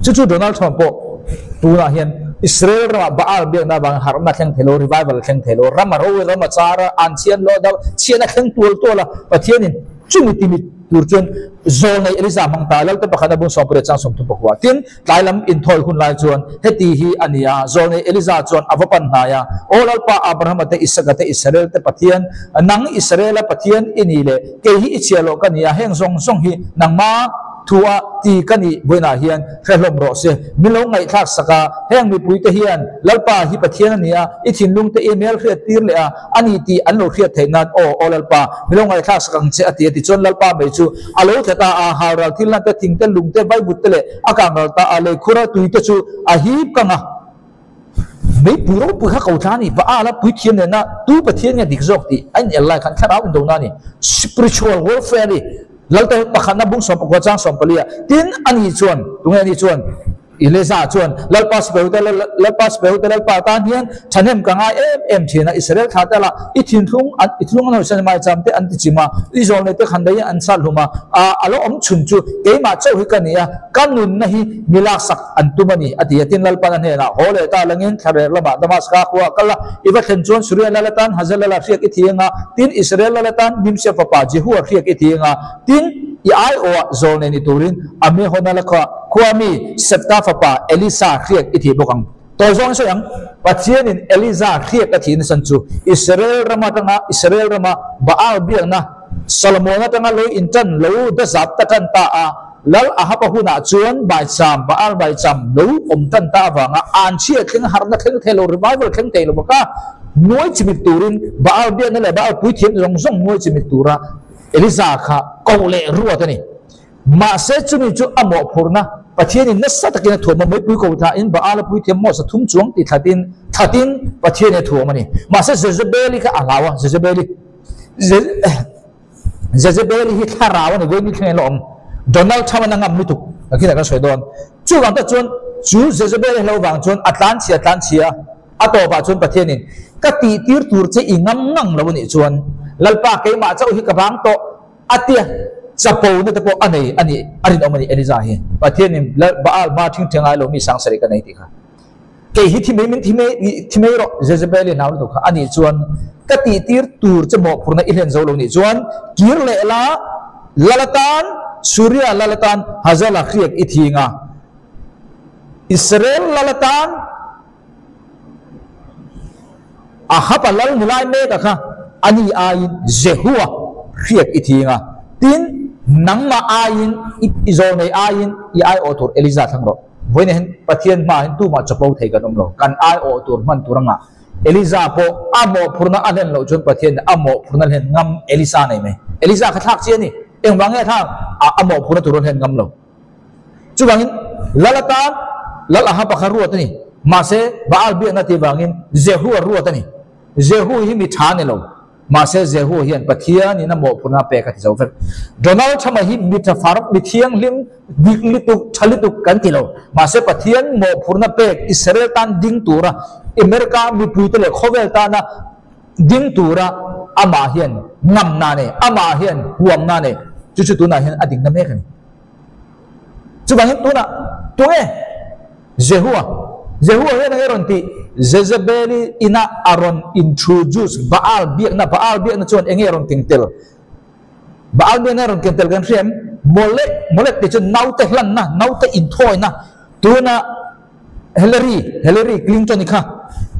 [SPEAKER 1] Chu chu Donald Trump pawh tunah hian Israel ramah Baal biakna avangin harhna thleng thei lo, revival thleng thei lo, ram a ro i ram a char a, an chhian lo a dam, chhian a thleng tual tual a, Pathianin chumi timi tur chuan zawlnei Elisa hmang ta, Lalte pakhat a bung 18 chang 34. Tin, tlai lam inthawi hun lai chuan heti hi a ni a, zawlnei Elisa chuan a va pan hnai a, Aw Lalpa Abrahama te, Isaka te, Israel te Pathian, nang Israela Pathian i ni le, kei hi i chhiah loh ka ni a, heng zawng zawng hi nangma Thu a ti ka nih vawiinah hian hre hlawm rawh se. Min lo ngaihthlak sak a, heng mipuite hian Lalpa hi Pathian a ni a, i thinlung te email hriat tir leh a, a ni tih an lo hriat theih nan aw, aw Lalpa, min lo ngaihthlak sak ang che a ti a. Tichuan Lalpa mei chu a lo thla ta a, halral thil hlan te, thing te, lung te, vaivut te leh a kang ral ta a, leikhura tui te chu a hip kang a. Meipui ropui kha ko tla a ni, Baal a puithiam nena tu Pathian nge dik zawk tih a inel lai khan thlarau indona a ni, spiritual warfare a ni. Lalte pakhatna bung 14 chang 14 ah tin a ni chuan, tunge a ni chuan? Eleza chuan, Lalpa sipaihute, Lalpa sipaihute, Lalpa tan hian thahnem ka ngai em em thin a, Israel thla te lah i thinhlung an i thinlung an hawisan mai cham te an ti chim a, i zawlnei te khan daiin an sat hlum a, a lo awm chhun chu keimah chauh hi ka ni a, ka nunna hi mi laksak an tum a ni, a ti a. Tin, Lalpan a hnenah, Haw leh ta langin thlarek lamah Damaska khua kal a, i va thlen chuan Suria lal atan Hazael lala hriak i thi anga, tin, Israel lal atan Nimsia fapa Jehua hriak i thi anga, tin, i aiawhah zawlnei ni turin Amihona la khua mi Septa fapa Elisa hriak i thi bawk ang. Tawi zawng in sawi ang, Pathianin Elisa hriak a thih nasan chu Israel ram atanga Israel rama Baal biakna Solomon atanga lo intan lo dazap ta tan ta a, Lal Ahab-a hunah chuan Baicham, Baal Baicham, lo awm tan ta avanga anchhia thleng harhna thleng thei lo, revival thleng thei lo bawk a, nuai chimit turin Baal biakna leh Baal puithiam zawng zawng nuai chimit tura Elisa kha koh leh ruat a ni. Mahse chumi chu a mawhphurhna Pathianin nasa takin a thuam a, meipui ko thlahin Baal-a puithiam Mawsa thum chuang ti thlatin thatin Pathianin a thuam a ni. Mahse Jezebeli kha a hlau a, Jezebeli. Jezebeli hi thlarau a ni, vawi ni thleng in la awm. Donald Trump an a ngam lutuk, ka khin ah kan sawi dawn. Chuvang tak chuan chu Jezebeli hlo vang chuan a tlanchhia a tlanchhia a, a tawpah chuan Pathianin ka tihtir tur che i ngam ngang lo a nih chuan Lalpa keimah chauh hi ka vang tawh a tia chapo na te pawh a nei a nih a rinawm a ni Eliza hi. Pathianin Baal hma thingtheng ai lo mi sangsarih ka nei tih kha. Kei hi thi mai min thi mai thi mai rawh Jezebel-i hlau lutuk kha anih chuan ka tihtir tur che mawhphurhna i hlen zo lo nih chuan kir leh la lal atan Suria lal atan Hazael-a hriak i thing a Israel lal atan Ahab-a lal ni lai mek a kha ani aiin Jehua hriak i thing a tin nangmah aiin i zawlnei aiin i aiawh tur Eliza thlang rawh. Vawiin hian Pathian hmaah hian tumah chapo thei kan awm lo. Kan aiawh tur hman tur anga Eliza pawh a mawhphurhna a hlen loh chuan Pathian nih a mawhphurhna hlen ngam Elisa nei mai. Eliza kha thlak chi a ni. Engvang nge a thlak? A a mawhphurhna tur a hlen ngam lo. Chuvangin Lal atan Lal Ahaba kha ruat a ni. Mahse Baal biakna tih vangin Jehu a ruat a ni. Jehu hi mi tha a ni lo. Mahse Jehu hian Pathianin a mawhphurhna a pek a ti zo vek. Donald Trump-a hi mi tha far, mi thianghlim, dik lutuk, tha lutuk kan ti lo. Mahse Pathian mawhphurhna pek Israel tan ding tura America mipuite leh khawvel tana Ding tura amah hian ngamna nei, amah hian huamna nei, chu chu tunah hian a dingna mek a ni. Chuvangin tunah tunge Jehua? Jehua hian enge rawn tih? Jezebeli inah a rawn introduce Baal biakna, Baal biakna chuan enge rawn keng tel? Baal biakna rawn keng tel kan hria em? Molek, Molek tih chu naute hlanna, naute inthawina. Tuna Hillary, Hillary Clinton i kha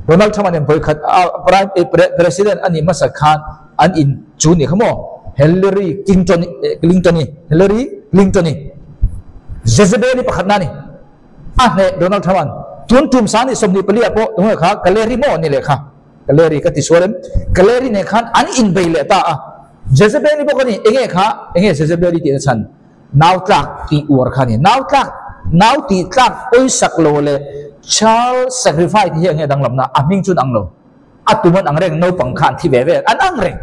[SPEAKER 1] Donald Trump a nen vawi khat a prime eh president a nih hmasa khan an in chu nih kha maw Hillary Clinton eh Clinton i Hillary Clinton i Jezebel i pakhatna a ni a hneh Donald Trump an tun tum sa nih 24 ah pawh tunge kha Hillary maw ni leh kha Hillary ka ti sual em Hillary nen khan an inbei leh ta a Jezebel i bawk a ni enge kha enge Jezebel i tihna chhan Nau tlak tih uar kha a ni. Nau tlak, nau tih tlak pawisak lo leh child sacrifice tih hi eng nge danglamna? A hming chu an ang lo. A tum an ang reng, naupang kha an thi ve ve, an ang reng.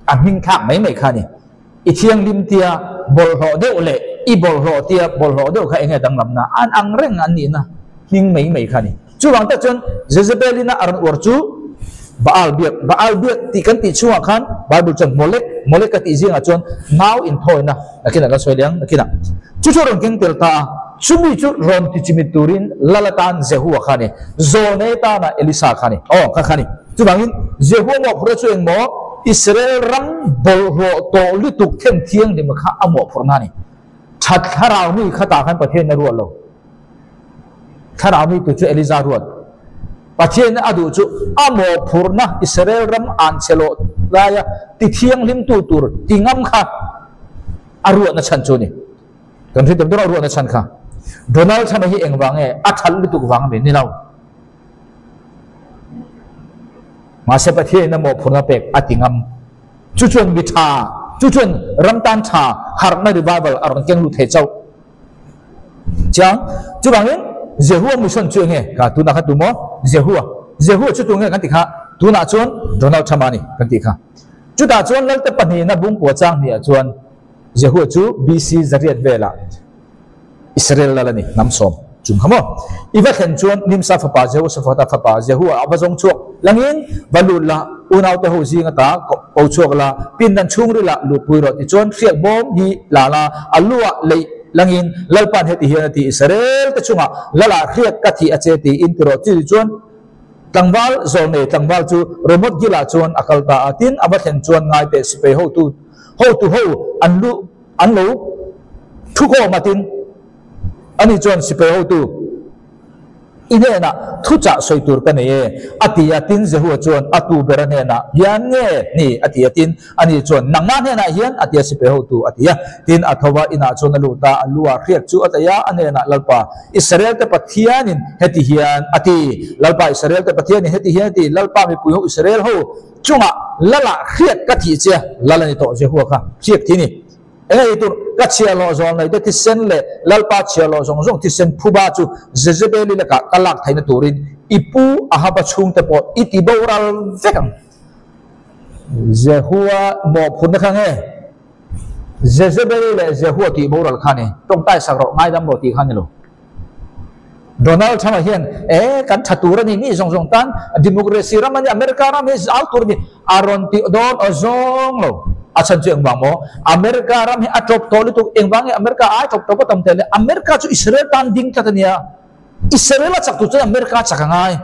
[SPEAKER 1] A hming thlak mai mai kha a ni. I thianghlim tia bawlhhlawh deuh leh i bawlhhlawh tia bawlhhlawh deuh kha eng nge danglamna? An ang reng an nihna hming mai mai kha a ni. Chuvang tak chuan Jezebel-in a rawn uar chu Baal biak, Baal biak tih kan tih chhungah khan Bible chuan Molek, Molek a tih zingah chuan nau inthawina nakinah kan sawi leh ang nakinah. Chu chu a rawn keng tel ta a, chumi chu rawn ti chimit turin lal atan Jehua kha a ni, Zawlnei atana Elisa kha a ni, aw kha kha a ni. Chuvangin Jehua mawhphurhna chu engmaw Israel ram bawlhhlawh tawh lutuk then thianghlim kha a mawhphurhna a ni. That thlarau mi khatah khan Pathian a ruat lo. Thlarau mi tu chu Eliza ruat. Pathian a duh chu a mawhphurhna Israel ram an chhe loh laia ti thianghlimtu tur ti ngam kha a ruatna chhan chu a ni. Kan hre tam deuh a ruatna chhan kha. Donald Trump-a hi engvang nge a that lutuk vang a mi? Ni lo. Mahse Pathianin a mawhphurhna pek a ti ngam. Chu chuan mi tha, chu chuan ram tan tha harhna revival a rawn keng lut thei chauh. Chiang, chuvangin Jehua mission chu enge ka tunah kha tu maw? Jehua, Jehua chu tunge kan ti kha? Tunah chuan Donald Trump a ni kan tih kha. Chutah chuan Lalte pahnihna bungkua chang hniah chuan Jehua chu BC zariat velah Israel lal a ni, hnam sawm chung kha maw? I va thlen chuan Nimsa fapa Jehoshaphat-a fapa Jehua a va zawng chhuak langin va lut la, unaute ho zing ata ko chhuak la, pindan chhungrilah lutpui rawh tichuan hriak bawm hi la la, a luah leih langin Lalpa'n heti hian a ti, Israel te chungah Lalah hriak ka thih a che tiin ti rawh. Chutichuan tlangval zawlnei tlangval chu Remoth Gilah chuan a kal ta a, tin a va thlen chuan ngaiteh sipai hotu hotu ho an lu An lo thukhawm a tin, ani chuan sipai hotu i hnenah thuchah sawi tur ka nei e, a ti a. Tin, Jehua chuan a tu bera hnenah hian nge ni? a ti a. Tin, ani chuan, Nangmah hnenah hian, a ti a, sipai hotu a ti a. Tin, a tho va, inah chuan a lut a, a lu ah hriak chu a tlaih a, a hnenah, Lalpa, Israel-te Pathianin heti hian a ti, Lalpa, Israel-te Pathianin heti hian a ti, Lalpa mipui ho Israel ho, Chungah Lala hriat ka thih che, Lal a ni tawh Jehua kha hriat thi ni. Eng ei tur ka chhiahhlawh zawl nei te thisen leh Lalpa chhiahhlawh zawng zawng thisen phuba chu Jezebeli lakah ka lak theihna turin i pu Ahaba chhungte pawh i ti boral vek ang. Jehua mawhphurhna kha nge? Jezebeli leh Jehua tih boral kha ni. Tawngtai sak rawh, ngaidam rawh tih kha ni lo. Donald Trump-a hian e kan tha tur a ni, mi zawng zawng tan democracy ram a ni, America ram hi zau tur a ni a rawn tih dawn aw zawng lo. A chhan chu engvang maw? America ram hi a tawp tawh lutuk, engvang nge America ai tawp tawp a tam tel le? America chu Israel tan ding tlat a nia, Israel a chak tur chuan America a chak a ngai,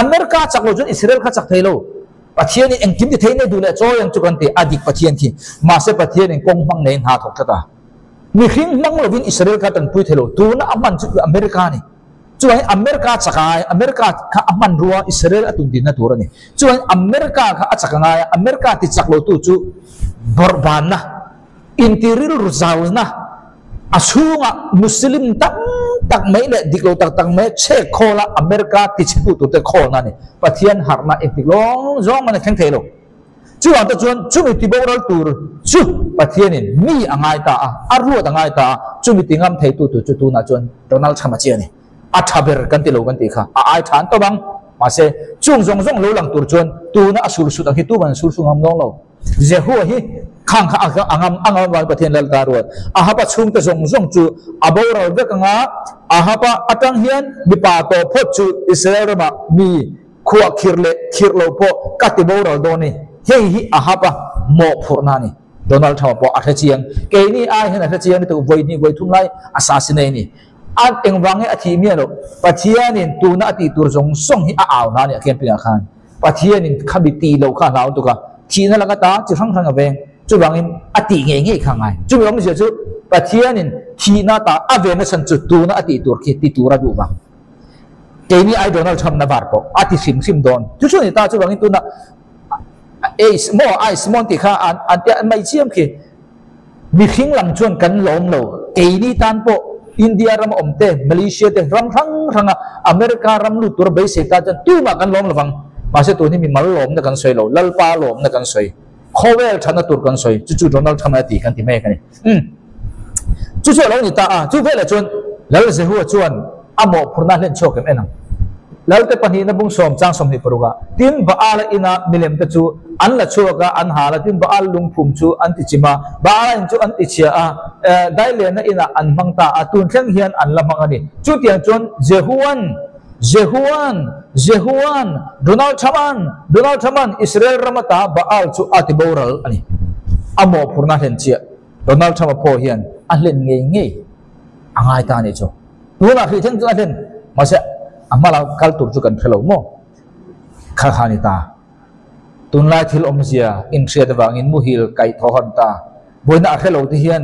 [SPEAKER 1] America a chak lo chuan Israel kha a chak thei lo. Pathianin engkim ti thei nei duh leh chawi ang chu kan ti, a dik Pathian khi, mahse Pathianin kawng hmang neiin hna thawk tlat a. Mihring hmang lovin Israel kha tanpui thei lo. Tuna a hman chu America a ni. Chuvangin America chak a ngai, America kha a hmanrua Israel a tundinna tur a ni. Chuvangin America kha a chak a ngai a, America ti chak lotu chu bawrhbanna, intirilru zauna, a chhunga Muslim tam tak mai leh dik lo tak tak mai chhek khawl a America ti chhetu turte khawlna a ni. Pathian harhna engtik lawng zawng man a thleng thei lo. Chuvang te chuan chumi ti boral tur chu Pathianin mi a ngai ta a, a ruat a ngai ta a, chumi ti ngam theitu tur chu tunah chuan Donald Trump a chi a ni. A tha ber kan ti lo kan tih kha a ai tha an tawp ang. Mahse, chung zawng zawng lo lang tur chuan tuna a sur sut ang hi tuman an sur su ngam lawng lo. Jehua hi khang kha a ngam a ngam avangin Pathian lal ta ruat. Ahaba chhungte zawng zawng chu a boral vek ang a, Ahaba atang hian mipa tawh phawt chu Israel ramah mi. Khuah khirh leh khirh lo pawh ka ti boral dawn ni. Hei hi a hap a, mawhphurhna a ni. Donald Trump-a pawh a hre chiang. Keini ai hian a hre chiang lutuk, vawi hnih vawi thum lai a sa si nei a ni. A engvang nge a thih miah loh? Pathianin tuna a tih tur zawng zawng hi a au hna a ni a camping ah khan. Pathianin khami tih loh kha a hlau lutuk a, thihna laka ta chi hrang hrang a veng. Chuvangin a tih ngei ngei kha a ngai. Chumi awmzia chu Pathianin thihna ta a venna chhan chu tuna a tih tur khi ti tur a duh vang. Keini ai Donald Trump na var pawh a ti hrim hrim dawn. Chu chu a ni ta, chuvangin tuna Ace maw Ice maw an tih kha an an tia mai chiam khi. Mihring lam chuan kan lawm lo. Keini tan pawh India ram awm te, Malaysia te, ram hrang hranga America ram lut tura beisei tan chuan tumah kan lawm lovang. Mahse tun hi mimal lawmna kan sawi lo, Lalpa lawmna kan sawi. Khawvel thatna tur kan sawi. Chu chu Donald Trump a ti kan ti mek a ni. Umm. Chu chu a lo ni ta a. Chu velah chuan Lal Zehua chuan a mawhphurhna hlen chhuak em en ang. Lalte pahnihna bung sawm chang 26 ah, tin Baala ina milem te chu an la chhuak a, an hal a, tin Baal lungphum chu an ti chim a, Baala in chu an ti chhia a, Dailena inah an hmang ta a, tun thleng hian an la hmang a ni. Chutiang chuan Jehuan, Jehuan, Jehuan, Donald Trump-an, Donald Trump-an Israel ram ata Baal chu a ti boral a ni. A mawhphurhna hlen chiah Donald Trump-a pawh hian a hlen ngei ngei a ngai ta a nih chu. Tunah hrih thleng chu a hlen, mahse a hma lam kal tur chu kan hre lo maw? Kha kha a ni ta. Tunlai thil awmzia inhriat avangin muhil kaih thaw hawn ta. Vawiina a hre lo te hian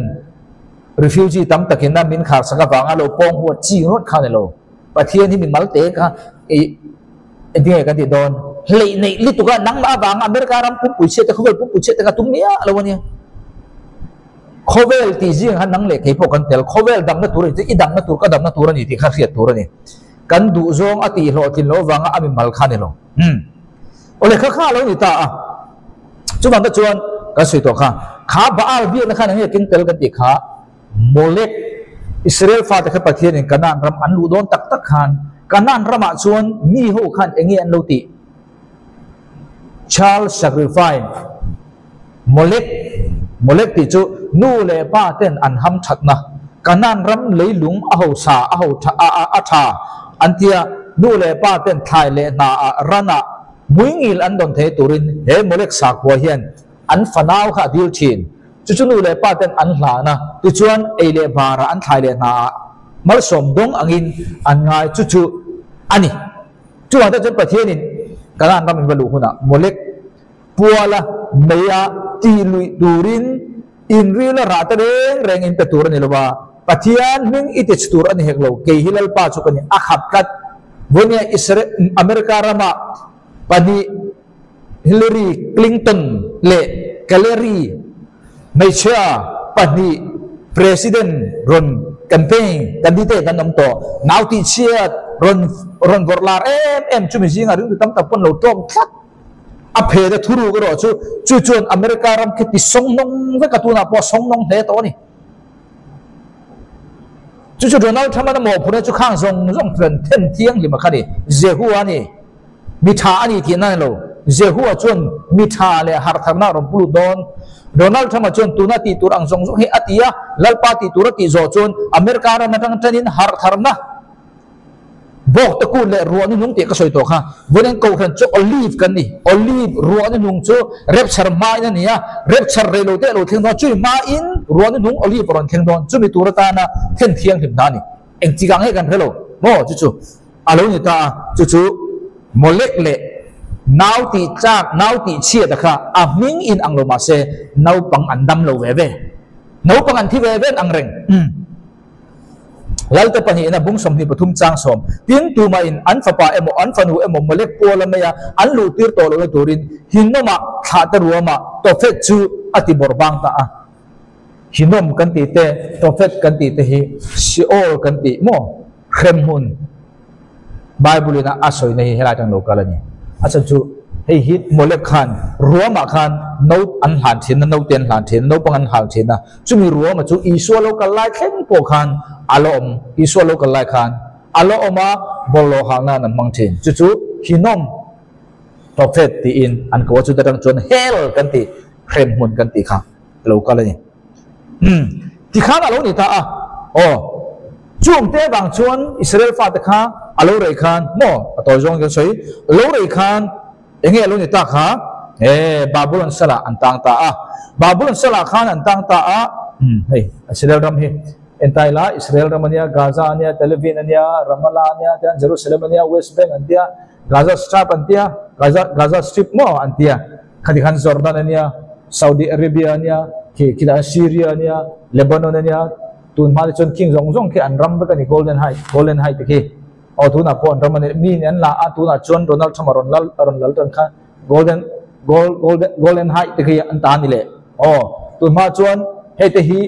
[SPEAKER 1] refugee tam takin a min kharsak avanga lo pawng huat chi ringawt kha a ni lo. Pathian hi mimal te kha i engtinge kan tih dawn? Hleih neih lutuk a, nangmah avanga America ram pumpui chhiat te, khawvel pumpui chhiat te kha tum miah lo a nia. Khawvel tih zing khan nang leh kei pawh kan tel. Khawvel damna tur a ni chu i damna tur ka damna tur a ni tih kha hriat tur a ni. Kan duh zawng a tih hlawhtlin loh avanga a mimal kha a ni lo. Umm. Awle kha kha a lo ni ta a. Chuvang te chuan kan sawi tawh kha, kha Baal biakna khan eng nge ken tel kan tih kha Molek, Israel fate kha Pathianin Kanaan ram an luh dawn tak tak khan Kanaan ramah chuan mi ho khan eng nge an lo tih? Child sacrifice. Molek, Molek tih chu nu leh pa ten an ham thatna, Kanaan ram leilung a hosa a ho tha a a a tha an tia, nu leh pa ten thlai leh hna ah ran ah hmuingil an dawn thei turin he Molek sakhua hian an fanau kha a dil thin. Chu chu nu leh pa ten an hlan a, tichuan ei leh bar ah an thlai leh hna ah malsawm dawng angin an ngai chu chu a ni. Chuvang te chuan Pathianin Kanaan ram in va luh hunah Molek Puala meia tih luih turin inril a rah ta reng reng in pe tur a ni lo a, Pathian hming i tich tur a ni hek lo, kei hi Lalpa chu ka ni, a khap tlat. Vawinia Israel, America rama pahnih Hillary Clinton leh Hillary hmeichhia pahnih President rawn campaign candidate an awm tawh, nau tihchhiat rawn rawn vawrh lar em em chumi zingah ringtu tam tak pawn lo tlawm tlat. A phe te thuruk erawh chu chu chuan America ram khi ti sawng nawng vek a, tunah pawh a sawng nawng hle tawh a ni. Chu chu Donald Trump-a na mawhphurhna chu khang zawng zawng chuan then thianghlim a kha ni. Jehu-a a ni. Mi tha a ni tihna a ni lo. Jehu-a chuan mi tha leh harhtharna a rawn pu lut dawn. Donald Trump-a chuan tuna tih tur ang zawng zawng hi a ti a, Lalpa tih tur a tih zawh chuan America ram atang tanin harhtharna Bawk te kut leh ruah ni hnung tih ka sawi tawh kha. Vawiin kohhran chu olive kan ni. Olive ruah ni hnung chu rapture hmain a ni a, rapture rei lo te a lo thleng dawn a, chui hmain ruah ni hnung olive a rawn thleng dawn. Chumi tur atana then thianghlim hna a ni. Engtik ang nge kan hre lo maw? Chu chu a lo ni ta a, chu chu Molek leh nau tih chak, nau tih chhiat a kha a hming in ang lo mahse naupang an dam lo ve ve. Naupang an thi ve ve ang reng. Umm. Lalte pahnihna bung 23 chang sawm tin tumahin an fapa emaw an fanu emaw Molek puala maia an luh tir tawh lohna turin Hinnom-ah thlah te ruamah Tofet chu a ti bawrh bang ta a. Hinnom kan tih te, Tofet kan tih te hi Sheol kan tih maw? Hremhmun. Bible in a sawina hi helai atang lo kal a ni. A chhan chu hei hi Molek khan ruamah khan no an hlan thin a, note an hlan thin a, naupang an hal thin a. Chumi ruamah chu Isua lo kal lai thleng pawh khan a la awm, Isua lo kal lai khan a la awm a, bawlhhlawh hal nan an hmang thin. Chu chu Hinnom Tophet tiin an ko a, chuta tang chuan Hell kan tih, hremhmun kan tih kha a lo kal a ni. Umm, tikhan a lo ni ta a, aw. Chung te vang chuan Israel fate kha A lo rei khan maw a tawi zawng kan sawi lo rei khan enge a lo ni tak kha e Babulon salah an tang ta a Babulon salah khan an tang ta a hmm hei Israel ram hi entai la Israel ram ania Gaza ania Tel Aviv ania Ramallah ania tian Jerusalem ania West Bank an tia Gaza Strip an tia Gaza Gaza Strip maw an tia khati khan Jordan ania Saudi Arabia ania khi khilai Syria ania Lebanon ania Tun hma te chuan king zawng zawng khi an ram vek a ni Golden Height Golden Height te khi aw tunah pawh an ram a ni mi in an la a tunah chuan Donald Trump a rawn lal a rawn lal tan kha Golden Gold Golden Golden Height te khi an ta a ni leh aw tun hma chuan hei te hi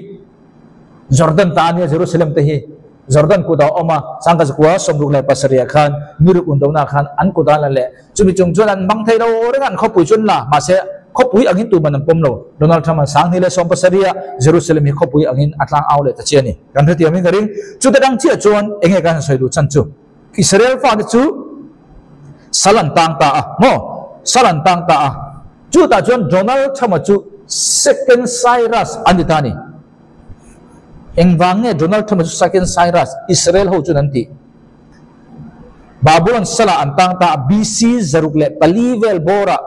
[SPEAKER 1] Jordan ta a nia Jerusalem te hi Jordan kutah a awm a Sangkazakua 67 ah khan Niruk undona khan an kutah an la leh Chumi chung chuan an hmang thei lo reng a, an khawpui chu an la. Mahse, khawpui angin tuman an pawm lo. Donald Trump-a'n 2017 ah Jerusalem hi khawpui angin a tlang au leh ta chiah a ni. Kan hrethiam in ka ring. Chuta dang chiah chuan eng nge kan han sawi duh chan chu? Israel fate chu sal an tang ta a, maw? Sal an tang ta a. Chutah chuan Donald Trump-a chu Second Cyrus a ni ta a ni. Engvang nge Donald Trump-a chu Second Cyrus, Israel ho chuan an tih? Babulon salah an tang ta a, BC 604 vel bawrah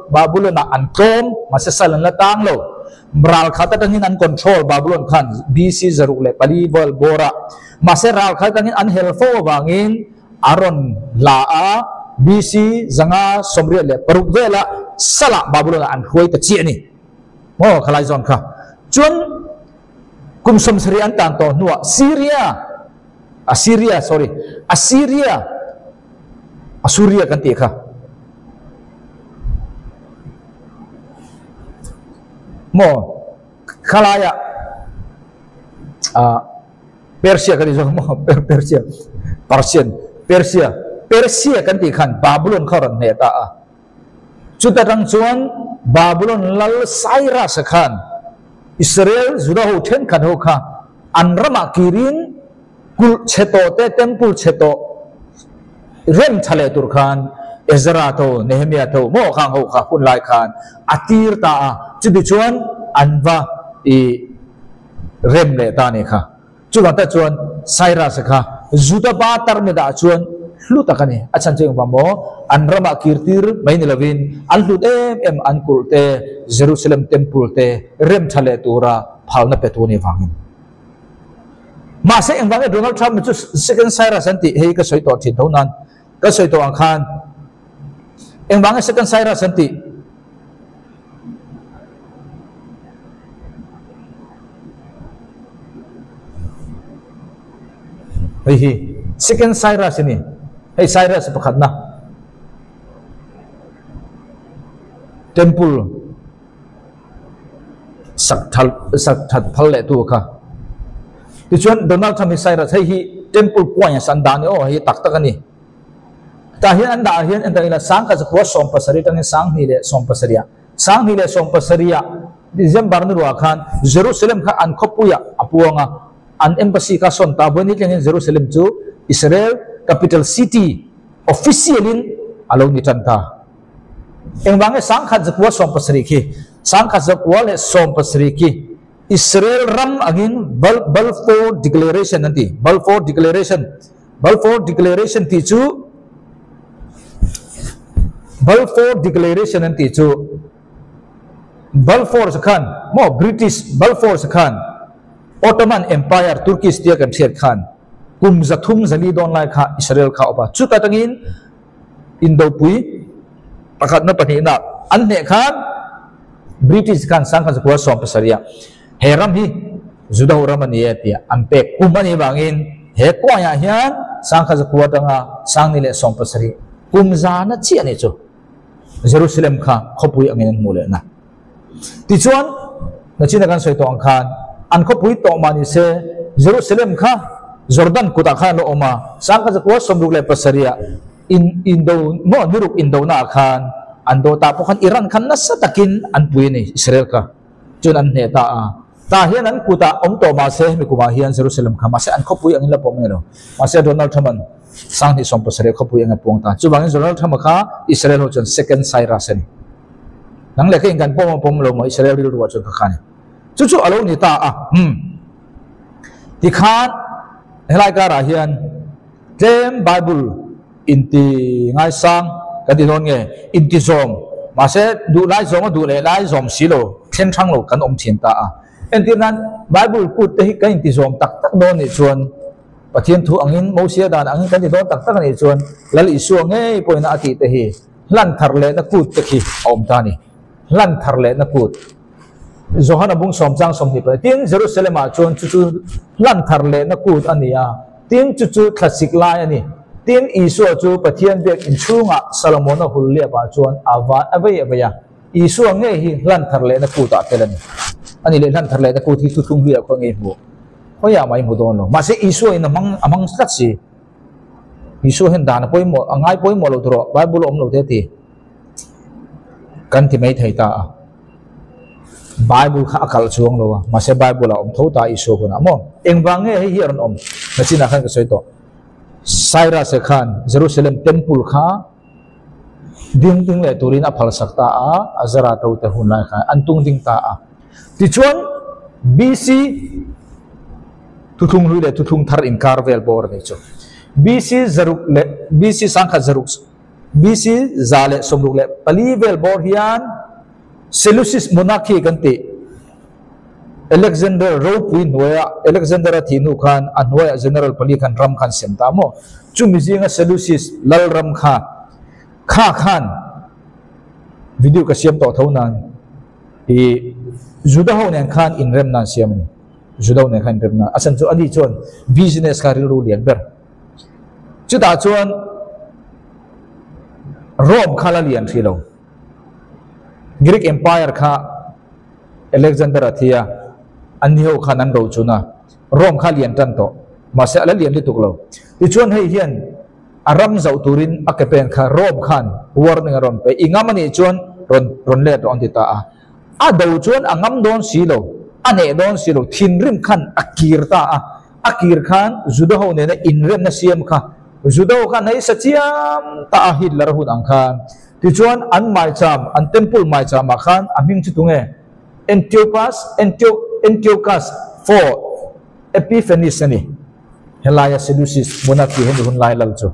[SPEAKER 1] Babulon-ah an tlawm, mahse sal an la tang lo. Ral khat atangin an control Babulon khan BC 604 vel bawrah. Mahse ral khat atangin an hel fo avangin a rawn la a, BC 586 velah salah Babulon-ah an hruai ta chiah a ni. Maw khalai zawn kha chuan kum 70 an tan tawh hnuah Syria, Assyria sorry Assyria Assuria kan tih kha maw khalaiah ah Persia kan tih zawk maw Persia Persian Persia Persia kan tih khan Babylon kha a rawn hneh ta a chuta tang chuan Babylon lal Cyrus-a khan Israel Juda ho thenkhat ho kha an ramah kirin kulh chhe tawh te, temple chhe tawh rem tha leh tur khan Ezra tho, Nehemia tho maw khang ho kha hun lai khan a tir ta a, chuti chuan an va i rem leh ta a ni kha. Chuvang tak chuan Cyrus-a kha Juda ba tarmit ah chuan hlu tak a ni. A chhan chu engvang maw? An ramah kir tir mai ni lovin an hlut em em an kulh te, Jerusalem temple te rem tha leh tura phalna pe tu a nih vangin. Mahse engvang nge Donald Trump chu Second Cyrus an tih hei ka sawi tawh thin tho nan ka sawi tawh ang khan engvang nge Second Cyrus an tih? Hei hi Second Cyrus a ni. Hei Cyrus pakhatna temple sak that sak that phal leh tu kha. Tichuan Donald Trump hi Cyrus hei hi temple coin a san dan ni aw hei tak tak a ni. Tah hian an dah hian entir ila 1117 atangin 2017 ah 2017 ah December ni ruah khan Jerusalem kha an khawpuiah a puang a, an embassy kha sawn ta vawi ni tlengin Jerusalem chu Israel capital city official in a lo ni tan ta. Engvang nge 1117 khi 1117 khi Israel ram angin Balfour Declaration an ti Balfour Declaration Balfour Declaration tih chu Balfour Declaration an tih chu Balfour khan maw British Balfour khan Ottoman Empire Turkish tia kan hriat khan kum 304 dawn lai kha Israel kha a awp a chuta tangin Indopui pakhatna pahnihna an hneh khan British khan 1917 ah he ram hi Juda ho ram a ni e tia an pek kum a nih vangin he kuaiah hian 1900 atanga 2017 kum zana chiah a nih chu Jerusalem kha khawpui angin an hmuh lehna. Tichuan, nachina kan sawi tawh ang khan an khawpui tawh mah ni se Jerusalem kha Jordan kutah khan a lo awm a, 1967 ah in indo maw niruk indona ah khan an do tah pawh khan Iran khan nasa takin an pui a ni Israel kha chuan an hneh ta a. Tah hian an kutah awm tawh mah se hemi kumah hian Jerusalem kha mahse an khawpui angin la pawm nge lo. Mahse Donald Trump-a'n 2017 khawpui ang a puang ta. Chuvangin Donald Trump-a kha Israel ho chuan second Cyrus a ni. Nang leh ka in kan pawm a pawm lo maw Israel rilru ah chuan ka kha ni. Chu chu a lo ni ta a. Umm. Tikhan helai karah hian. Tlem Bible inti ngaisang kan ti dawn nge inti zawm mahse duh lai zawm a duh leh lai zawm si lo thlen hrang lo kan awm thin ta a. Entir nan Bible kut te hi kan inti zawm tak tak dawn nih chuan Pathian thu angin Mosia dan angin kan ti dawn tak tak anih chuan Lal Isua ngei pawhin a tih te hi hlan thar lehna kut te khi a awm ta a ni. Hlan thar lehna kut. Johana bung sawmchang 24 Tin, Jerusalem-ah chuan chu chu hlan thar lehna kut a ni a, tin, chu chu thlasik lai a ni. Tin, Isua chu Pathian biak inchhungah Salomona hul liapah chuan a van a vei a vei a. Isua ngei hi hlan thar lehna kutah tel a ni. A ni leh hlan thar lehna kut hi thuthlung hluiah khaw ngei hmu? Khawiah mah i hmu dawn lo. Mahse, Isua in a hmang a hmang tlat si. Isua hian dan a pawimawh a ngai pawimawh lo tur aw, Bible a awm lo te a ti. Kan ti mai thei ta a. Bible kha a kalh chuang lo a, mahse Bible ah awm tho ta Isua hunah maw? Engvang nge hei hi a rawn awm? Nachinah khan ka sawi tawh. Cyrus-a khan Jerusalem temple kha ding ding leh turin a phalsak ta a, Azara to te hun lai khan an tung ding ta a. Tichuan BC thuthlung hlui leh thuthlung thar inkar vel bawr a ni chu. BC zaruk leh BC sangkhat zaruk BC 164 vel bawr hian Seleucid monarchy kan tih Alexander ropui hnuaia Alexander a thih hnu khan a hnuaiah general pali khan ram khan sem ta maw? Chumi zinga Seleucid lal ram kha kha khan video ka siam tawh tho nan i Juda ho nen khan inrem nan siam a ni. Juda ho nen khan inrem nan a chhan chu ani chuan business kha rilru lian ber. Chutah chuan Rome kha la lian hrih lo. Greek Empire kha Alexander a thi a, an ni ho khan an ro chun a, Rome kha lian tan tawh, mahse a la lian lutuk lo. Tichuan hei hian a ram zauh turin a ke pen kha Rome khan warning a rawn pe, i ngam a nih chuan rawn rawn let rawh an ti ta a. A do chuan a ngam dawn si lo, a neh dawn si lo, thinrim khan a kir ta a, a kir khan Juda ho nena inremna siam kha Juda ho khan hei sa chiam ta a Hitler hun ang khan. Tichuan an maicham, an temple maichamah khan a hming chu tunge? Antiochus, Antioch, Antiochus for Epiphanes a ni. Helaia Seleucid monarchy hemi hun lai lal chu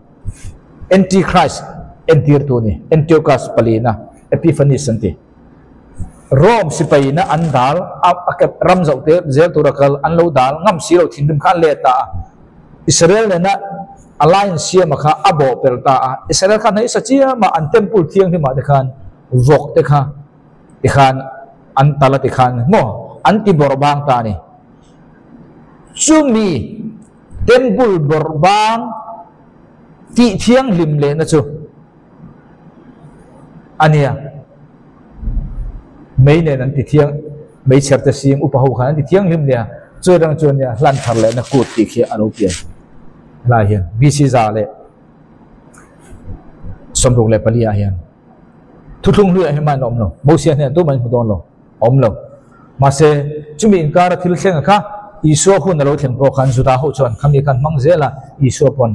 [SPEAKER 1] Antichrist entirtu a ni. Antiochus palina Epiphanes an ti. Rome sipaina an dal a, a kep ram zoh te zel tura kal an lo dal ngam si lo thinrim kha an let ta a. Israel nena alliance siama kha a bawh pel ta a, Israel khan hei sa chiama an temple thianghlimah te khan vawk te kha tikhan an tal a tikhan maw an ti bawrh bang ta a ni. Chumi temple bawrh bang tih thianghlim lehna chu a nia. Mei nen an ti thiang, meichher te sing upa ho khan an ti thianghlim nia, chu atang chuan nia hlan thar lehna kut tih khi a lo pian helai hian BC 164 ah hian thuthlung hluiah hian mah in a awm lo, Mosia hnenah tumah in hmu dawn lo, a awm lo. Mahse, chumi inkara thil thleng kha Isua hun a lo thleng pawh khan Juda ho chuan khami khan hmang zel a, Isua pawn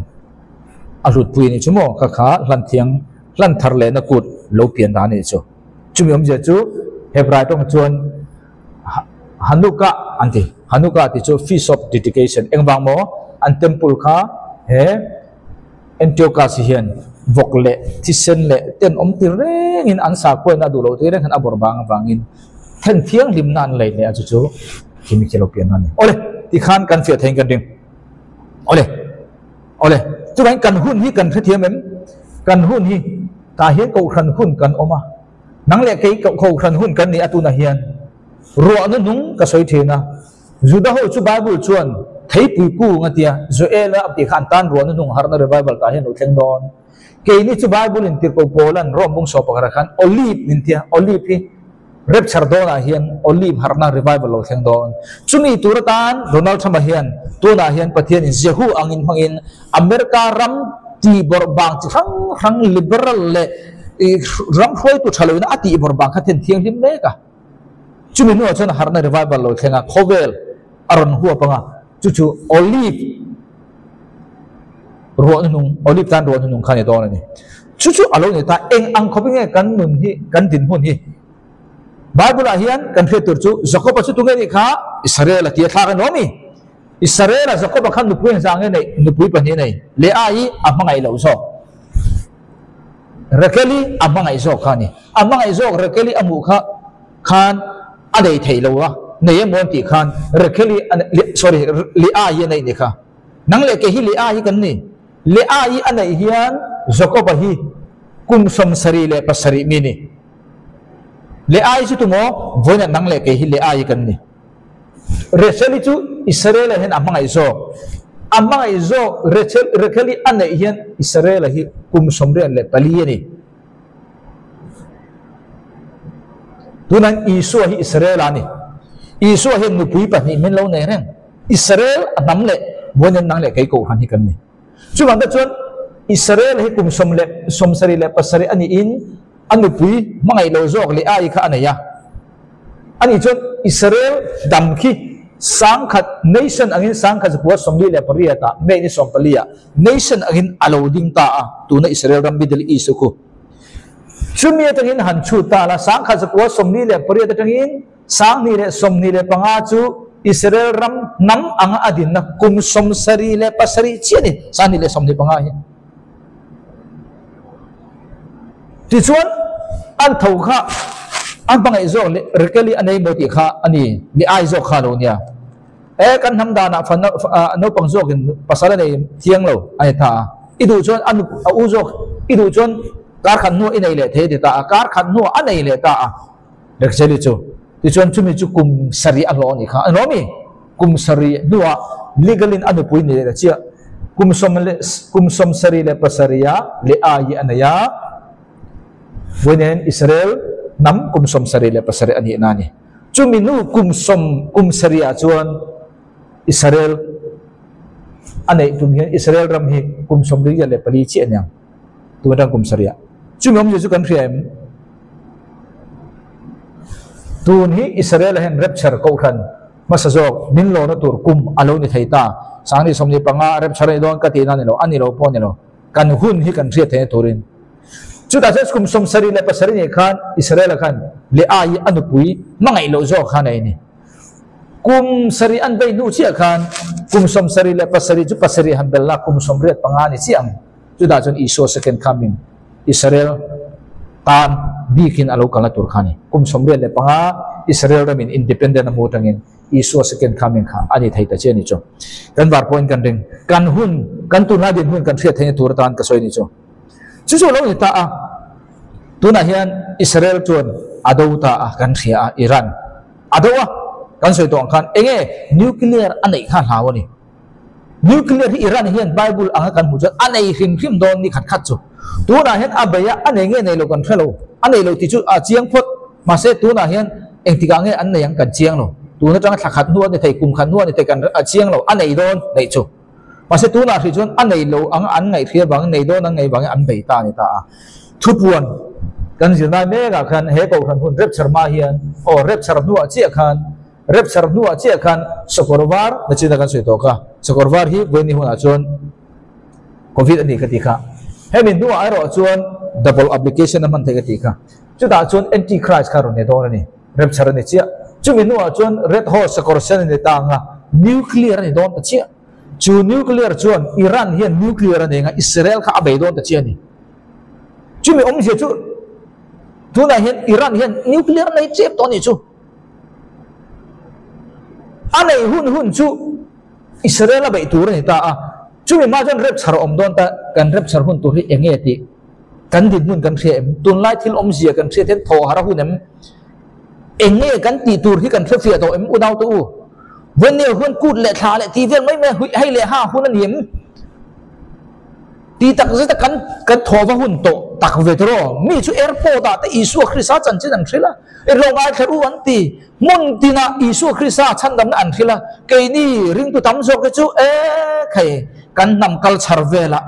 [SPEAKER 1] a hlutpui a nih chu maw kha kha hlan thiang hlan thar lehna kut lo pian dan a nih chu. Chumi awmzia chu Hebrai tawng chuan Hanukkah an ti. Hanukkah tih chu Feast of Dedication. Engvang maw an temple kha he Antiochus hian vawk leh thisen leh tenawm ti rengin an sakhuaina a duh loh tir reng khan a bawrh vang avangin then thianghlimna an lei leh a chu chu khimi khi lo pian a ni. Awle, tikhan kan fiah theiin kan ring. Awle, awle, chuvangin kan hun hi kan hrethiam em? Kan hun hi tah hian kohhran hun kan awm a, nang leh kei kohhran hun kan ni a tunah hian ruahna nung ka sawi thin a, Juda ho chu Bible chuan theipui kung a tia, Joel-a a tih kha an tan ruahna nung harhna revival tah hian lo thleng dawn. Keini chu Bible in tirhkoh Paul-a'n Rome bung sawh pakhatah khan olive min tia, olive hi Rapture dawnah hian olive harhna revival lo thleng dawn. Chumi tur atan Donald Trump-a hian tunah hian Pathianin Jehu angin hmangin America ram tihbawrh bang chi hrang hrang liberal leh ram hruaitu tha loina a tihbawrh bang kha then thianghlim mek a. Chumi hnuah chuan harhna revival lo thleng a, khawvel a rawn huap ang a, chu chu olive ruah hnung, olive tan ruah hnung kha a ni dawn a ni. Chu chu a lo ni ta, eng ang khawp nge kan nun hi, kan dinhmun hi? Bible ah hian kan hriat tur chu Jacob-a chu tunge nih kha? Israel a tia thlak a ni awm i. Israel-a Jakob-a khan nupui engzah nge neih? Nupui pahnih nei. Leah-i a hmangaih loh zawk. Rakel-i a hmangaih zawk kha a ni. A hmangaih zawk Rakel-i a hmuh kha khan a nei thei lo a, nei emaw an tih khan Rakel-i a sorry Leah-i a neih ni kha. Nang leh kei hi Leah-i kan ni. Leah-i a neih hian Jakob-a hi kum 77 mi ni. Leah-i chu tumaw? Vawiinah nang leh kei hi Leah-i kan ni. Rachel-i chu Israel-a hian a hmangaih zawk. A hmangaih zawk Rachel, Rachel-i a neih hian Israel-a hi kum 84 a ni. Tunah Isua hi Israel-a a ni. Isua hian nupui pahnih min lo nei reng. Israel a hnam leh Vawiin nang leh kei kohhran hi kan ni. Chuvang te chuan Israel hi kum sawm leh 77 a niin a nupui hmangaih lo zawk leh ai kha a nei a. Ani chuan Israel dam khi sangkhat nation angin sangkhat zakua 48 ah May ni 14 ah nation angin a lo ding ta a, tuna Israel ram Middle East chu khu. Chumi atangin han chhut ta la, 1148 atangin 2025 chu Israel ram hnam anga a dinna kum 77 chiah a ni, 2025 hi. Tichuan, an tho kha a hmangaih zawk leh Rakeli a nei maw tih kha a ni, ni ai zawk kha a lo nia. E, kan hnam danah fa naupang zawkin pasal a nei thiang lo a ni ta a. I duh chuan a a u zawk, i duh chuan kar khat hnuah i nei leh thei a ti ta a, kar khat hnuah a nei leh ta a Rakeli chu. Tichuan chumi chu kum sarih a hlawh a nih kha, a hlawh mi? Kum sarih hnuah legal in a nupui ni leh chiah. Kum sawm leh kum 77 ah Leah hi a nei a, vawiin Israel hnam kum 77 a nihna a ni. Chumi hnu kum sawm kum sarih ah chuan Israel a neih tum hian Israel ram hi kum 74 chiah a niang tun atang kum sarih ah. Chumi awmzia chu kan hria em? Tun hi Israel ah hian rapture kohhran Hmasa zawk, min lawna tur kum a lo ni thei ta. Sangni 25 rapture a ni dawn ka tihna a ni lo, a ni lo pawh a ni lo. Kan hun hi kan hriat theihna turin. Chutah chuan kum 77 nih khan Israel-a khan Leah-i a nupui hmangaih loh zawk khan a ei a ni. Kum sarih an bei hnu chiah khan kum 77 chu pasarih han belh la kum 85 a ni chiah ang. Chutah chuan Isua second coming, Israel tan bikin a lo kalna tur kha a ni. Kum 85 Israel ramin independent a hmu atangin Isua second coming kha a ni thei ta che a ni chu. Kan var pawhin kan ring. Kan hun, kan tunlai din hun kan hriat theihna tur atan ka sawi a ni chu. Chu chu a lo ni ta a. Tunah hian Israel chuan a do ta a, kan hria a, Iran a do a. Kan sawi tawh ang khan enge nuclear a neih kha hlau a ni. Nuclear hi Iran hian Bible anga kan hmuh chuan a nei hrim hrim dawn ni khat khat chu. Tunah hian a bei a, a nei nge nei lo kan hre lo. A nei lo tih chu a chiang phawt. Mahse tunah hian engtikah nge an nei ang kan chiang lo. Tun atanga thla khat hnu a ni thei, kum khat hnu a ni thei kan a chiang lo. A nei dawn neih chu. Mahse tunah hrih chuan a nei lo ang an ngaihhria vangin nei dawn an ngaih vangin an bei ta a ni ta a. Thupuan kan zirnai mekah khan he kohhran hun rapture hma hian aw rapture hnuah chiah khan Rapture hnuah chiah khan sakawr var na chin a kan sawi tawh kha. Sakawr var hi vawiin ni hunah chuan Covid a ni ka ti kha. Hemi hnuah erawh chuan double application a hman theih ka ti kha. Chutah chuan Antichrist kha rawn ni dawn a ni. Rapture a ni chiah. Chumi hnuah chuan Red Horse sakawr sen a ni ta ang a, nuclear a ni dawn ta chiah. Chu nuclear chuan Iran hian nuclear a nei ang a, Israel kha a bei dawn ta chiah a ni. Chumi awmzia chu tunah hian Iran hian nuclear a nei chep tawh a nih chu. A nei hun hun chu Israel a beih tur a ni ta a, chumi hma chuan rapture a awm dawn ta, kan rapture hun tur hi eng nge tih kan dinhmun kan hria em? Tunlai thil awmzia kan hriat hian thaw har a hun em? Eng nge kan tih tur hi kan hre fiah tawh em unau te u? Vawiin hun kut leh thla leh tih vel mai mai huih hei leh ha hun a ni em? Ti tak zeta kan kan thaw va hun tawh tak ve tawh rawh. Mi chu airport ah te Isua Krista chanchin an hrilh a, i lo ngaithla ru an ti. Hmun tinah Isua Krista chhandamna an hrilh a, keini ringtu tam zawk te chu e khai kan hnam culture velah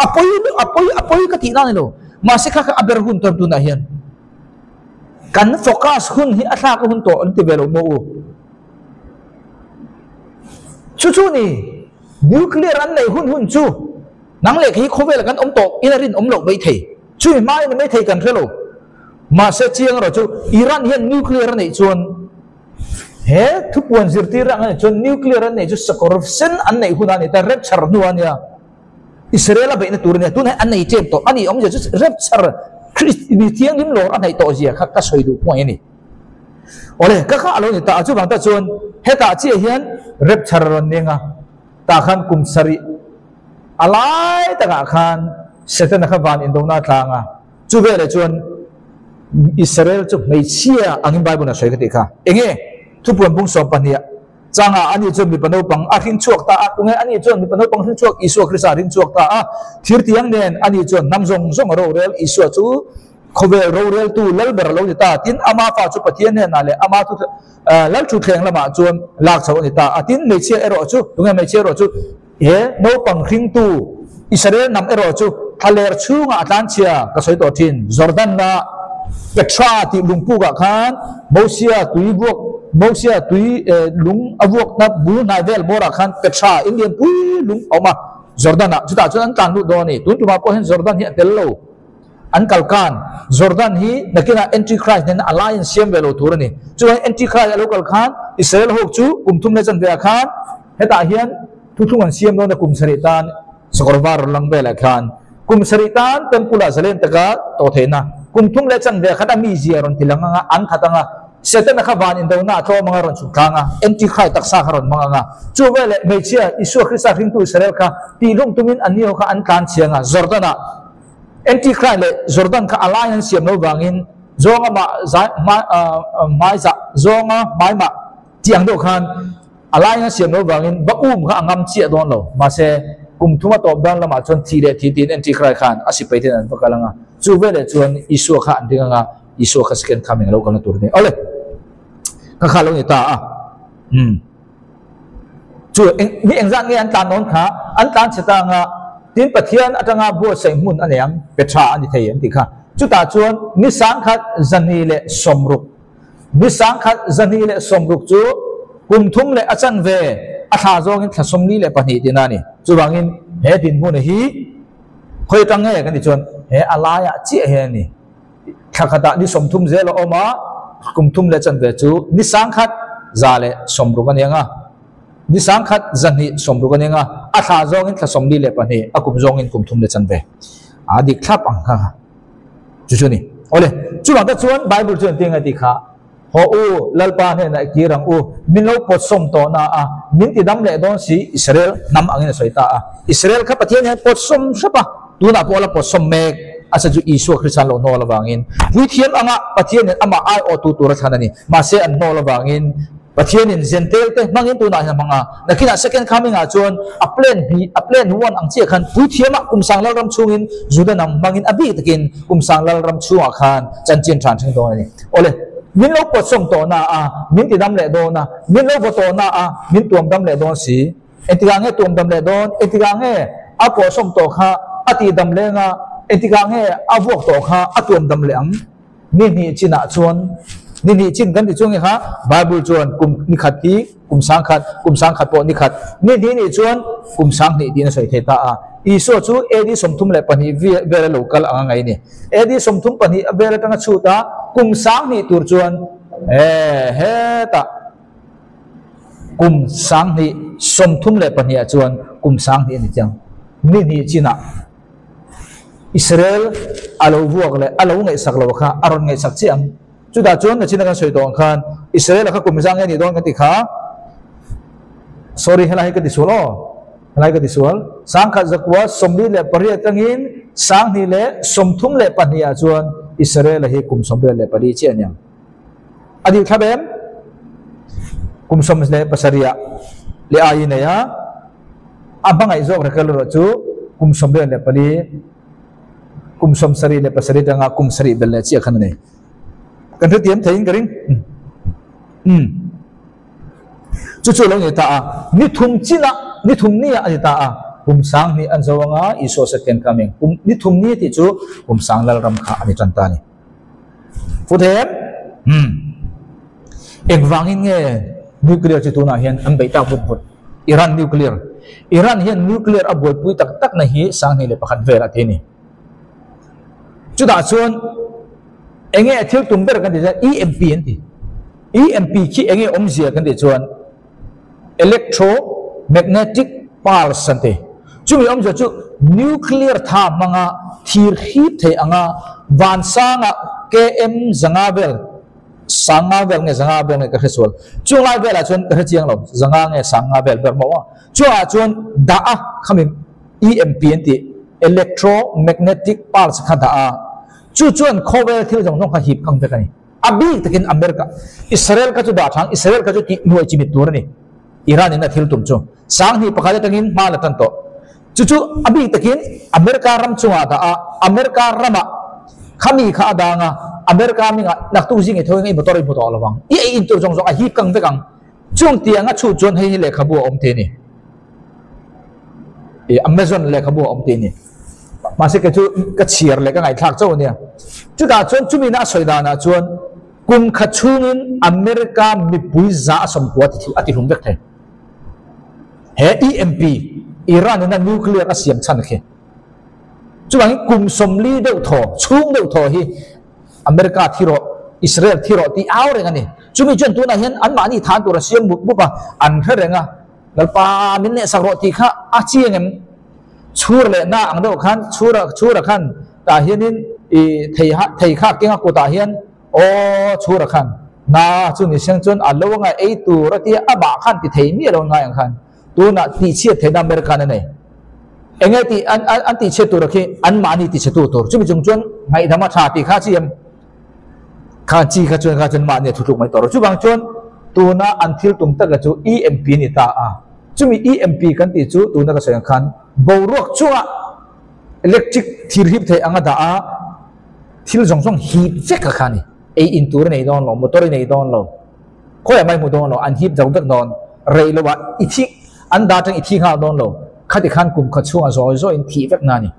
[SPEAKER 1] a pawi a pawi a pawi ka tihna a ni lo. Mahse kha kha a ber hun tawn tunah hian kan focus hun hi a thlak a hun tawh an ti ve lo maw u. Chu chu ni. Nuclear an neih hun hun chu nang leh kei khawvel kan awm tawh in a rinawm loh mai thei. Chumi hma in mai thei kan hre lo. Mahse chiang erawh chu Iran hian nuclear a neih chuan He thupuan zirtir ang a nih chuan nuclear an neih chu sakawr sen an neih hunah a ni ta, rapture hnuah a nia. Israel a beihna tur a nia, tunah hian an nei ṭem tawh a nih awmzia chu rapture Christ mi thianghlim lawr a hnaih tawh zia kha ka sawi duh hmuai a ni. Awle, ka kha a lo ni ta a, chuvang tak chuan hetah chiah hian rapture a rawn neng a, tah khan kum sarih a lai takah khan Setana kha van indona a tlang a, chu veleh chuan Israel chu hmeichhia angin Bible-in a sawi ka tih kha. Enge? Thupuan bung 12 ah changah ani chuan mipa naupang a hring chhuak ta a, tunge ani chuan mipa naupang hring chhuak Isua Krista a hring chhuak ta a, thirtiang nen ani chuan hnam zawng zawng a rorel Isua chu khawvel roreltu lalber a lo ni ta, tin ama fa chu Pathian hnenah leh ama thu lalthuthleng lamah chuan lak chho a ni ta a, tin hmeichhia erawh chu tunge hmeichhia erawh chu He naupang hringtu Israel hnam erawh chu thlaler chhungah a tlanchhia ka sawi tawh thin. Jordan-a Petra tih lungpukah khan Mosia tui vuak Mosia tui lung a vuakna bul hnai vel bawrah khan Petra in lianpui lung a awm a, Jordan-ah. Chutah chuan an tlan lut dawn a ni. Tun tumah pawh hian Jordan hi a tel lo. An kal kan. Jordan hi nakinah Antichrist nena alliance siam ve lo tur a ni. Chuvangin Antichrist a lo kal khan Israel ho chu kum thum leh chanve ah khan hetah hian thuthlung an siam dawn a kum sarih tan sakawr var rawn lang velah khan kum sarih tan temple ah zalen taka tawh theihna kum thum leh chanve khat a mizia rawn ti lang anga an khat anga Setana kha van indona a tlawm anga rawn chhuk tlang a, Antichrist taksa kha rawn hmang anga chu veleh hmeichhia Isua Krista hringtu Israel kha tihlum tumin an ni ho kha an tlan chhiang a Jordan ah Antichrist leh Jordan kha alliance an siam lo vangin zawnga mah zai hmai hmai zah zawnga hmai mah tih ang deuh khan alliance an siam lo vangin va um kha a ngam chiah dawn lo. Mahse, kum thum a tawp dan lamah chuan thih leh thih tiin Antichrist khan a sipai ten an va kal ang a, chu veleh chuan Isua kha an ring ang a, Isua kha second coming a lo kalna tur a ni. Awle, ka kha lo ni ta a. Umm. Chu eng mi engzat nge an tlan dawn kha an tlan chhe ta anga tin Pathian atanga buatsaih hmun a nei ang pe tha a ni thei an tih kha. Chutah chuan ni sangkhat zahnih leh sawmruk ni sangkhat zahnih leh sawmruk chu kum thum leh a chanve a thla zawngin thla 42 tina a ni. Chuvangin he dinhmun hi khawi atang nge kan tih chuan he a laiah chiah hian a ni. Thla khatah ni 30 zel a awm a, kum thum leh chanve chu ni 160 a ni ang a, ni 160 a ni ang a, a thla zawngin thla 42, a kum zawngin kum thum leh chanve. A dik thlap ang kha kha. Chu chu a ni. Awle, chuvang te chuan Bible chuan engtin nge tih kha, Haw u, Lalpa hnenah i kir ang u, min lo pawtsawm tawh na a, min ti dam leh dawn si, Israel hnam angin a sawi ta a. Israel kha Pathian hian pawtsawm hrep a, tunah pawh a la pawtsawm mek a che chu Isua Krista an lo hnawl avangin puithiam anga Pathianin amah aiawhtu tur a thlan a ni. Mahse an hnawl avangin Pathianin Zentel te hmangin tunah hian a hmang a, nakinah second coming ah chuan a plan B, a plan one ang chiah khan puithiamah kum sang Lalram chhungin Juda hnam hmangin a bik takin kum sang Lalram chhungah khan chanchin than thleng dawn a ni. Awle, min lo pawtsawm tawh na a, min ti dam leh dawn a, min lo vaw tawh na a, min tuam dam leh dawn si. Engtikah nge tuam dam leh dawn? Engtikah nge a pawhsawm tawh kha a tih dam leng a? Engtikah nge a vuak tawh kha a tuam dam leh ang? Ni hnih chinah chuan, ni hnih chin kan ti chuang nge kha? Bible chuan kum ni khat hi kum 1000, kum 1000 pawh ni khat, ni hnih nih chuan kum 2000 tiin a sawi thei ta a. Isua chu AD 32 vel a lo kal ang a ngaih a ni. AD 32 vel atanga chhut a, kum 2000 tur chuan hetah kum 2032 ah chuan kum 2000 a ni chiang. Ni hnih chinah Israel a lo vuak leh a lo ngaihsak lo kha a rawn ngaihsak chiah ang. Chutah chuan nachina kan sawi tawh ang khan Israel a kha kum zang nge nih dawn kan ti kha. Sorry helai hi ka ti sual aw. Helai ka ti sual. 1148 atangin 2032 ah chuan Israel a hi kum 84 chiah a ni ang. A dil thlap em? Kum 17 ah leh ai nei a, a hmangaih zawk rekel erawh chu kum 84, kum 77 atanga kum 7 bel leh chiah khan a nei. Kan hrethiam theiin ka ring. Umm. Chu chu a lo ni ta a, ni thum chinah, ni thum ni ah a ni ta a, kum 2000 an zo anga Isua second coming, kum ni thum ni tih chu kum sang Lalram kha a ni tan ta a ni. Fu thei em? Umm. Engvangin nge nuclear chu tunah hian an beih tak vut vut? Iran nuclear. Iran hian nuclear a buaipui tak tak na hi 2001 vel a ti a ni. Chutah chuan enge thil tum ber kan ti chuan EMP an ti. EMP khi enge awmzia kan tih chuan Electro Magnetic Pulse an ti. Chumi awmzia chu nuclear tha hmanga thir hip thei anga vansanga km zanga vel, sanga vel nge zanga vel nge ka hre sual. Chung lai velah chuan ka hre chiang lo, zanga nge sanga vel ber maw a. Chungah chuan dah a khami EMP an tih Electro Magnetic Pulse kha dah a. Chu chuan khawvel thil zawng zawng kha hip kang vek a ni. A bik takin America, Israel kha chu dah thang, Israel kha chu tih hnuai chimit tur a ni. Iran in a thil tum chu sanghnih pakhat atangin hma la tan tawh. Chu chu a bik takin America ram chungah dah a, America ramah khami kha a dang a, America mingah naktuk zing i tho eng i motor i hmu tawh lo ang, i ei in tur zawng zawng a hip kang vek ang. Chung tiang a chhut chuan hei hi lehkhabu a awm thei a ni. I Amazon lehkhabu a awm thei a ni. Mahse kei chu ka chhiar leh ka ngaihthlak chauh a nia. Chutah chuan chumi na a sawi danah chuan kum khat chhungin America mipui za a sawmkua ti a ti hlum vek thei. He EMP, Iran in a nuclear a siam chhan khi. Chuvangin kum sawmli deuh thaw, chhung deuh thaw hi America thi rawh, Israel thi rawh tih au reng a ni. Chumi chuan tunah hian anmahni than tur a siam mup mup a, an hre reng a. Lalpa min nehsak rawh tih kha a chiang em? Chhur leh na ang deuh khan chhura chhura khan tah hianin i thei ha thei kha kenga kutah hian aw chhura khan na chu ni seng chuan a lo anga ei tur a tia amah khan ti thei miah lo ngai ang khan tunah tihchhiat theihna America khan a nei. Enge tih an an an tihchhiat tur a khi anmahni tichhe tu tur chumi chung chuan ngaihdam a tha tih kha chi em? Kha chi kha chuan kha chuan mahni a thutluk mai tawh rawh. Chuvang chuan tuna an thil tum taka chu EMP a ni ta a. Chumi EMP kan tih chu tuna ka sawi ang khan boruak chungah electric thir hip thei anga dah a, thil zawng zawng hip vek a kha a ni. Ei in tur a nei dawn lo, motor i nei dawn lo, khawiah mai hmu dawn lo, an hip zo vek dawn. Rei lovah i thih, an dah atang i thi nghal dawn lo. Khati khan kum khat chhungah zawi zawiin thih vek na a ni.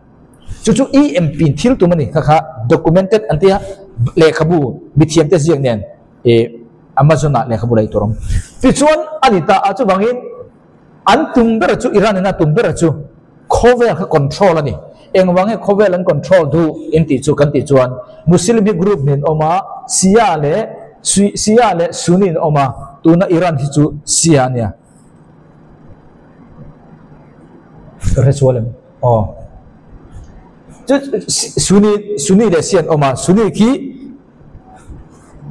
[SPEAKER 1] Chu chu EMP in thil tum a ni kha kha documented an tia lehkhabu mithiam te ziak nen ih Amazon ah lehkhabu lei tur awm. Tichuan a ni ta a chuvangin an tum ber chu Iran in a tum ber chu khawvel kha control a ni. Engvang nge khawvel an control duh in tih chu kan tih chuan Muslim hi group nen awm a Shia leh Shia leh Sunni in awm a tuna Iran hi chu Shia a nia. Ka hre sual em? Aw. Chu Sunni Sunni leh Shia an awm a, Sunni khi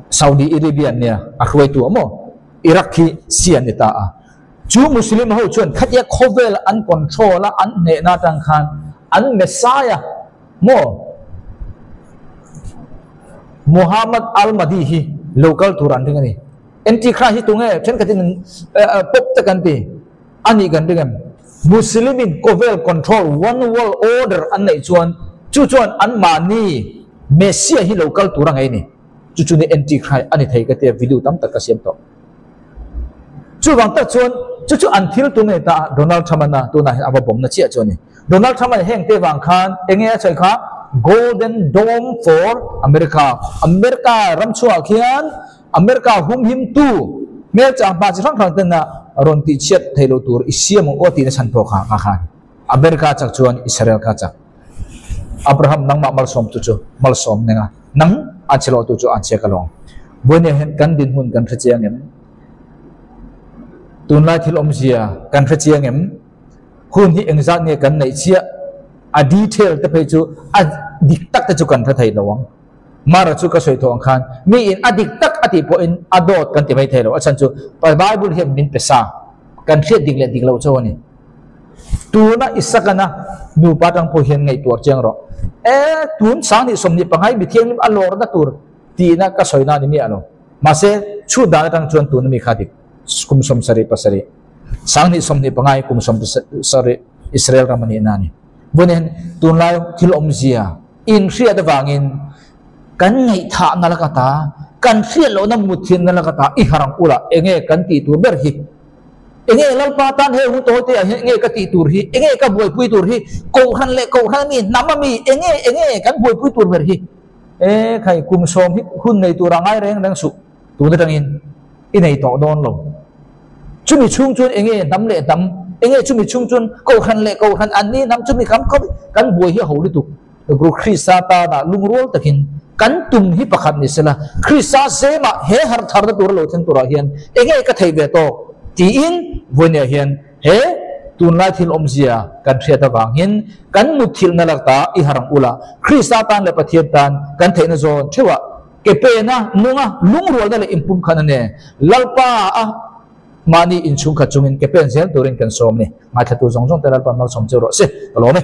[SPEAKER 1] Saudi Arabia an nia, a hruaitu a maw? Iraq khi Shia an ni ta a. Chu Muslim ho chuan khatia khawvel an control a, an hnehna atang khan an Messiah maw Muhammad al-Mahdi hi lo kal tur an ring a ni. Antichrist hi tunge thenkhatin pop te kan ti a nih kan ring em? Muslim in khawvel control one world order an neih chuan chu chuan anmahni Messiah hi lo kal tur a ngei ni. Chu chu ni Antichrist a ni thei ka tia video tam tak ka siam tawh. Chuvang tak chuan chu chu an thil tum a ni ta a Donald Trump ana tunah hian a va bawmna chiah chu a ni. Donald Trump a heng te vang khan enge a sawi kha Golden Dome for America America ram chhuah khian America humhim tu hmel chang hma chi hrang hrang ten a rawn tih chhiat thei lo tur i siam ang aw tih na chhan pawh kha kha khan America chak chuan Israel kha chak Abraham nangmah malsawm tu chu malsawm nenga nang an che lo tu chu an che ka lawng Buaina hian kan dinhmun kan hre chiang em tunlai thil awmzia kan hre chiang em hun hi engzat nge kan neih chiah a detail te phei chu a dik tak te chu kan hre thei lo ang. Mara chu ka sawi thawh ang khan mi in a dik tak a tih pawhin a dawt kan ti mai thei lo. A chhan chu Bible hian min pe sa kan hriat dik leh dik loh chu a ni. Tuna Isakana nupa atang pawh hian ngaihtuah chiang rawh. E tun Sangni 25 mithianghlim a lawrna tur tihna ka sawi na ni miah lo. Mahse chhut dan atang chuan tuna mi kha dik kum 77 Sangni 25 kum 70 Israel ram a nih na a ni. Vawiin tunlai thil awmzia inhriat avangin kan ngaihthahna laka ta, kan hriat lohna mutthinna laka ta i harang ula enge kan tih tur ber hi? Enge Lalpa tan he hun tawi te ah hian enge ka tih tur hi? Enge ka buaipui tur hi? Kohhran leh kohhran ami, hnam ami, enge enge kan buaipui tur ber hi? E khai kum sawm hi hun nei tur a ngai reng reng suh tun atangin i nei tawh dawn lo. Chumi chhung chuan enge hnam leh hnam, enge chumi chhung chuan kohhran leh kohhran an ni hnam chumi kam khawp kan buai hi a ho lutuk. Guru Krista tana lungrual takin kan tum hi pakhat ni sela, Krista zemah he harh tharna tur a lo thleng turah hian enge ka theih ve tawk tiin vawinia hian he tunlai thil awmzia kan hriat avangin kan mutthilhna lakta i harh ang ula, Krista tan leh Pathian tan kan theihna zawn theuhah ke pena nunga lungrualna leh inpumkhan a ne Lalpa a mahni inchhungkhat chungin ke pen zel turin kan sawm ni. Ngaithlatu zawng zawng te Lalpa malsawm cheu rawh se. Ka lawm e.